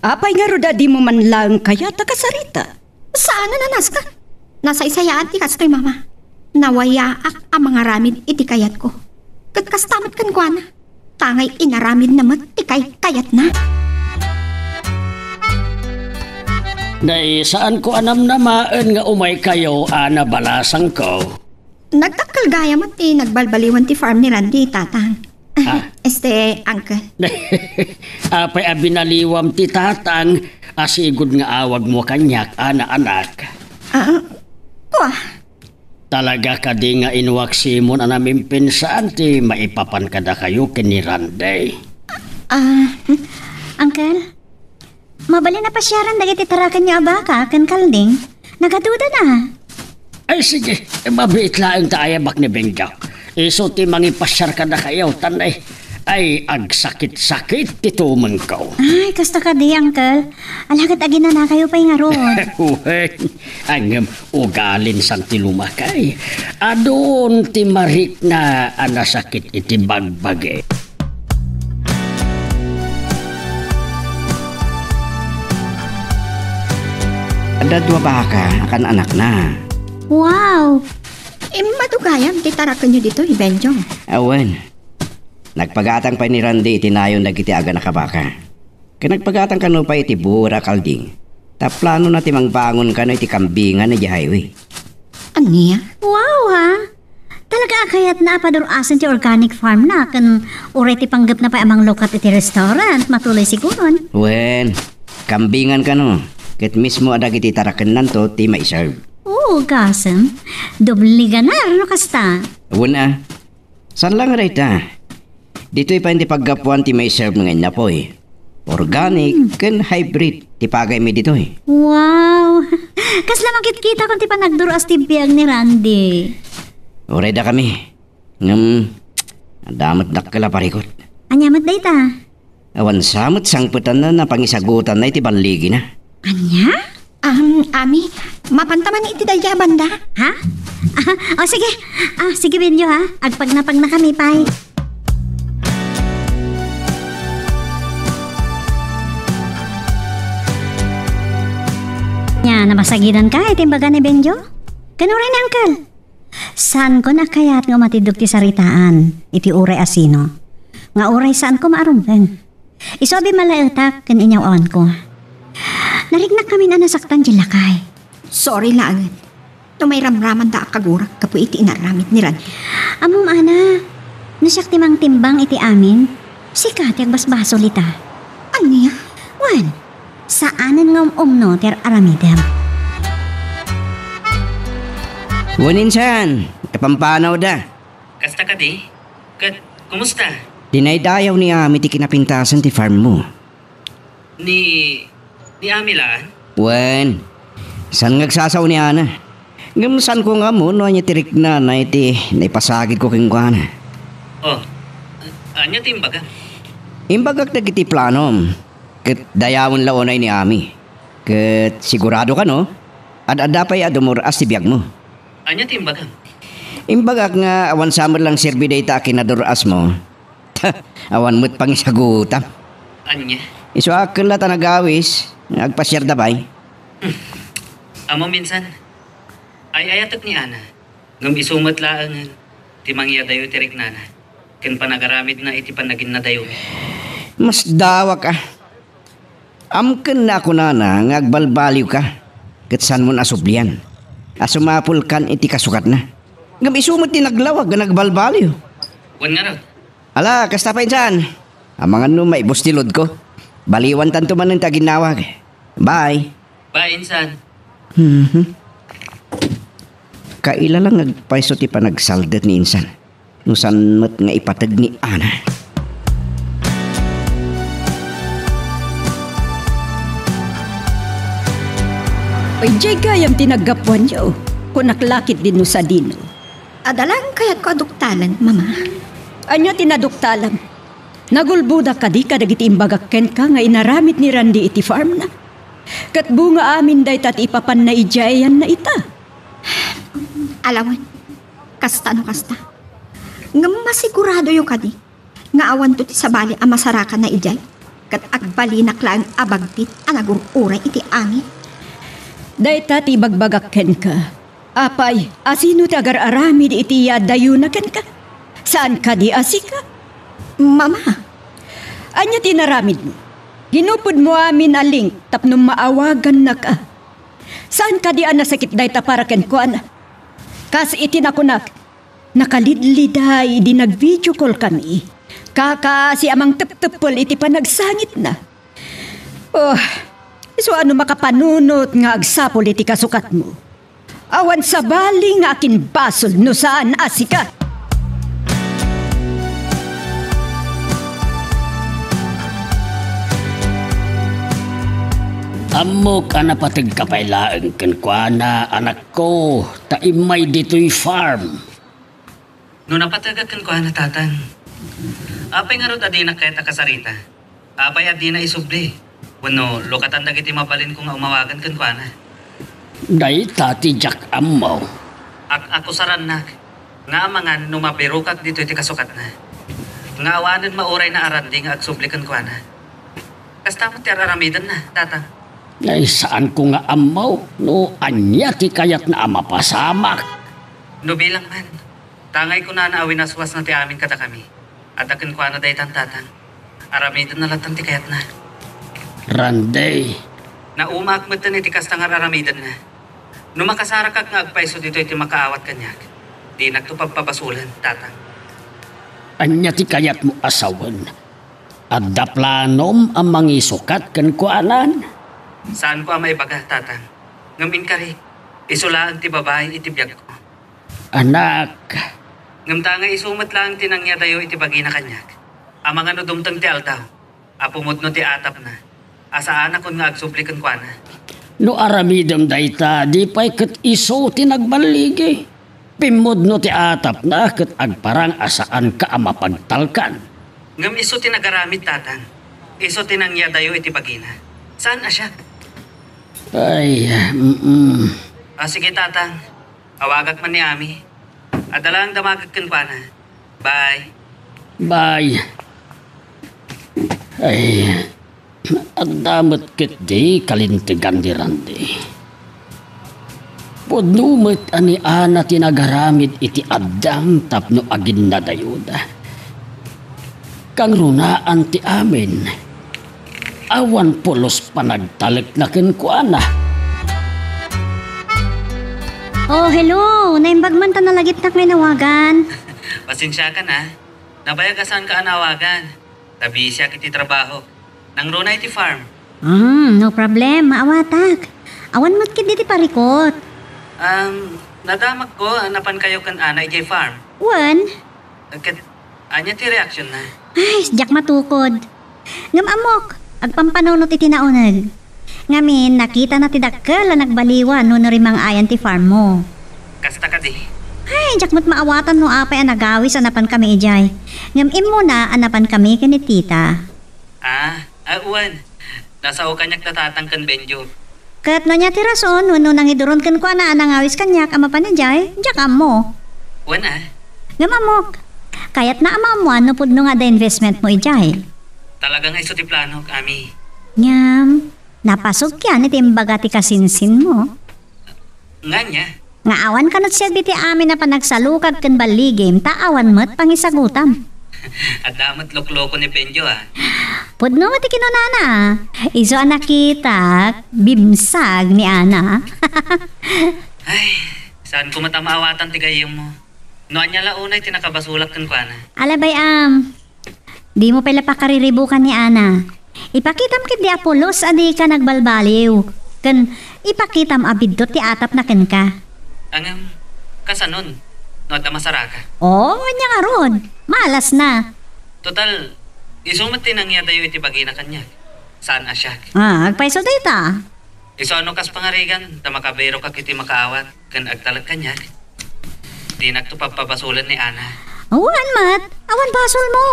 Apay ngarud a dimo man laeng kayat a kasarita? Saanen a nasken. Nasaysayaan ti kastoy, Mama. Nawayaak a mangaramid iti kayatko. Ket kasta met kenkuana. Tangay inaramidna met ti kay-, kayatna. Nay, saanko a namnamaen nga umaykayo a nabalasangko. Nagdakkel gayam met ti nagbalbaliwen ti farm ni Randy, Tatang. Ah. Este, Uncle. Apay a binaliwam ti Tatang a sigud nga awagmo kaniak, a naanak? Ah, ah. Kua? Talaga kadi nga inwaksimonmi a namimpinsan ti maipapan kadakayo ken ni Randy? Ah, hmm. Uncle, mabalin a pasiaren dagiti tarakenyo a baka ken kalding? Nagadudana. Ay, sige, mabiit laeng ta ayabak ni Benjo. Isu ti mangipasiar kadakayo, tan, ay, ay, agsakit-sakit ti tumengko. Ay, kasta kadi, Uncle. Alagad aginanakayo pay ngarud. Wen, ngem ugalin san ti lumakay. Adun ti marikna a nasakit iti bagbagi. Adda dua baka a kan-anakna. Wow! Immadu gayam ti tarakenyo ditoy, Benjo. Awan. Nagpagatang pay ni Randy iti nayon dagiti aganak a baka. Ket nagpagatang kano pay iti buor a kalding, ta planona ti mangbangon kano iti kambingan idiay highway. Ania? Wow, ha? Talaga a kayatna a padur-asen ti organic farm na, ken uray ti panggepna pay a manglukat iti restaurant, matuloy siguron. Wen, kambingan kano, ket mismo a dagiti tarakennanto ti maiserve. Oo, gasem. Doble ganar no kasta. Wen a, saan la nga dayta? Ditoy pay ti paggapuan ti maiserve nga innapoy. Organic ken hybrid ti pagaymi ditoy. Wow! Kasla makitkitakon ti panagdur-as ti biag ni Randy. Uray dakami. Ngem, adda met dakkel a parikut. Ania met dayta? Awan sa met sangpetanna a pangisagutanna iti balligina. Ania? Um, Ami, mapanta man iti dayta a banda? Ha? Ah, o sige. Ah, sige, Benjo, ha? Agpagnapagna kami pay. Nya, namasagidan ka iti imbaga ni Benjo? Ken uray ni Uncle? Saanko a kayat nga umatiddog ti saritaan iti uray a sino, nga uray saanko maarumeng. Isu a bimmalaetak ken inyaw-awanko. Nariknak kamin a nasaktan ti lakay. Sorry laengen. No mairamramanda a kagurak gapu iti inaramid ni Randy. Ammom, Ana, no siak ti mangtimbang iti amin, sika ti agbasbasol ita. Ania? Wen, saanen nga um-umno ti ar-aramidem. Wen, insan, napampanawda. Kasta kadi? Ket, kumusta? Dinaydayaw ni Ami ti kinapintasan ti farm mo. Ni, ni Ami laan? Wen, saan nga agsasao ni Ana. Ngem saanko nga ammo no ania ti riknana iti naipasagidko kenkuana. Oh, ania ti imbagam? Imbagak dagiti planom, ket dayawen la unay ni Ami. Ket sigurado kano, ad-adda pay a dumur-as ti biagmo. Ania ti imbagam? Imbagak nga awan sa met lang serbi dayta a kinadur-asmo. Awan met pangisagutam. Ania? Isuak ken la ta nagawis, agpasiarda pay. Hmm. Ammom, insan, ay-ayatek ni Ana, ngem isu met laengen ti mangyadayo iti riknana ken panagaramidna iti pannaginnadayomi. Masdawak a. Amken a kunana nga agbalbaliwka, ket saanmon a sublian a sumapulkan iti kasukatna. Ngem isu met ti naglawag nga nagbalbaliw. Wen ngarud. Ala, kasta pay, insan. Amangan no maibus ti loadko. Baliwantanto manen ti aginnawag. Bye. Bye, insan. Mhm. Kaila la nga agpayso ti panagsaldet ni insan. No saan met nga ipateg ni Ana. Idiay gayam ti naggapuanyo. Kunak la ketdin no sadino. Adda laeng kayatko a duktalen, Mama. Ania ti naduktalam? Nagulbodak kadi kadagiti imbagak kenka nga inaramid ni Randy iti farmna? Ket bunga amin dayta ti ipapanna idiay ayanna ita. Ala wen, kasta no kasta. Ngem masiguradoyo kadi nga awanto ti sabali a masarakanna idiay, ket agbalinak laeng a bagtit a nagur-uray iti angin. Dayta ti ibagbagak kenka. Apay, asino ti agar-aramid iti iyadayona kenka? Saan kadi a sika? Mama. Ania ti inaramidmo? Ginupodmo amin a link tapno maawagannaka. Saan kadi a nasakit dayta para kenkuana? Kas iti nakunak, nakalidliday idi nag-video call kami. Kakaasi a mangtepteppel iti panagsangitna. Oh, isu a no makapanunot nga agsapul iti kasukatmo. Awan sabali nga akinbasol no saan a sika. Ammok a napategka pay laeng kenkuana, anakko, ta immay ditoy farm. No napategak kenkuana, Tatang, apay ngarud a dinak kayat a kasarita? Apay a dina isubli? Wenno lukatan dagiti mabalinko nga umawagan kenkuana? Dayta ti diak ammo. Ak-akusarannak nga amangan no mabirokak ditoy ti kasukatna, nga awanen maurayna a Randy nga agsubli kenkuana. Kasta met ti ar-aramidenna, Tatang. Ay, saanko nga ammo no ania ti kayatna a mapasamak. No bilang man, tangay kunana a winaswasna ti amin kadakami, adda kenkuana daytan, Tatang. Aramidenna latta ti kayatna. Randy. Naumaak metten iti kasta nga ar-aramidenna. No makasarakak nga agpayso ditoy ti makaawat kaniak, dinakto pagpabasolen, Tatang. Ania ti kayatmo a sawen? Adda planom a mangisukat kenkuanan? Saanko a maibaga, Tatang. Ngem inkari, isu laeng ti babai iti biagko. Anak. Ngem tangay isu met laeng ti nangyadayo iti bagina kaniak. Amangan no dumteng ti aldaw a pumudno ti atapna, a saanakon nga agsubli kenkuana. No aramidem dayta, di pay ket isu ti nagballigi. Pimmudno ti atapna ket agparang a saanka a mapagtalkan. Ngem isu ti nagaramid, Tatang. Isu ti nangyadayo iti bagina. Saan a siak? Ay, mm. Ah, sige, Tatang. Awagak man ni Ami. Adda lang damagek kenkuana. Bye. Bye. Ay, adda met ketdi kalintegan ni Randy. Pudno met a ni Ana ti nagaramid iti addang tapno aginnadayonda. Kangrunaan ti amin. Awan pulos panagtalekna kenkuana. Oh, hello! Naimbag man ta nalagipnak nga inawagan. Pasensiakan, a. Nabayag a saanka a nawagan. Nabisiak iti trabaho. Nangruna iti farm. Hmm, no problem. Maawatak. Awan met ketdi ti parikut. Um, nadamagko a napankayo ken Ana idiay farm. Wen? Ket ania ti reaksionna? Ay, diak matukod. Ngem ammok, agpampanunot iti nauneg. Ngamin, nakitana ti dakkel a nagbaliwan no narimang-ayan ti farm mo. Kasta kadi? Ay, diak met maawatan no apay a nagawis a napankami idiay. Ngem immuna a napankami ken ni Tita. Ah, ah, wen. Nasao kaniak da Tatang ken Benjo. Ket no ania ti rason wenno nangiduron kenkuana a nangawis kaniak a mapan idiay, diak ammo. Wen, a? Ngem ammok, kayatna a maammoan no pudno nga adda investment mo idiay. Talaga nga isu ti planok, Ami. Ngem, napasugkian iti imbaga ti kasinsin mo. Ngania? Nga awan kanat siagdi ti amin a panagsalukag ken balligim ta awan met pangisagutam. Adda met lokloko ni Benjo, a. Pudno met ti kinunana. Isu a nakitak, bimsag ni Ana. Ay, saanko met a maawatan ti gayyemmo. No ania la unay ti nakabasolak kenkuana. Alabay, am. Dimo pay la pakariribukan ni Ana. Ipakitam ketdi a pulos a dika nagbalbaliw. Ken ipakitam a biddut ti atapna kenka. Ngem, kasanon? No adda masaraka? Oo, ania ngarud. Malasna. Total, isu met ti nangyadayo iti bagina kaniak. Saan a siak. Ah, agpayso dayta. Isu a no kas pangarigan, ta makabirokak iti makaawat ken agtalek kaniak. Dinakto pagpabasolen ni Ana. Awan met, awan basolmo.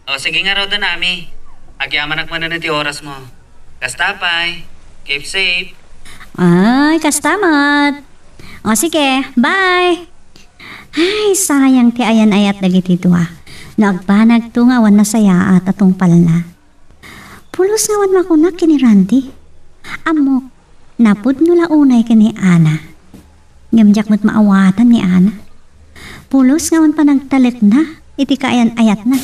O, sige ngaruden, Ami. Agyamanak manen iti orasmo. Kasta pay. Keep safe. Ay, kasta met. O, sige. Bye. Ay, sayang ti ayan-ayat dagiti dua. No agbanagto nga awan nasayaat a tungpalna. Pulos nga awan makunak ken ni Randy. Ammok, napudno la unay ken ni Ana. Ngem diak met maawatan ni Ana. Pulos nga awan panagtalekna iti kaayan-ayatna.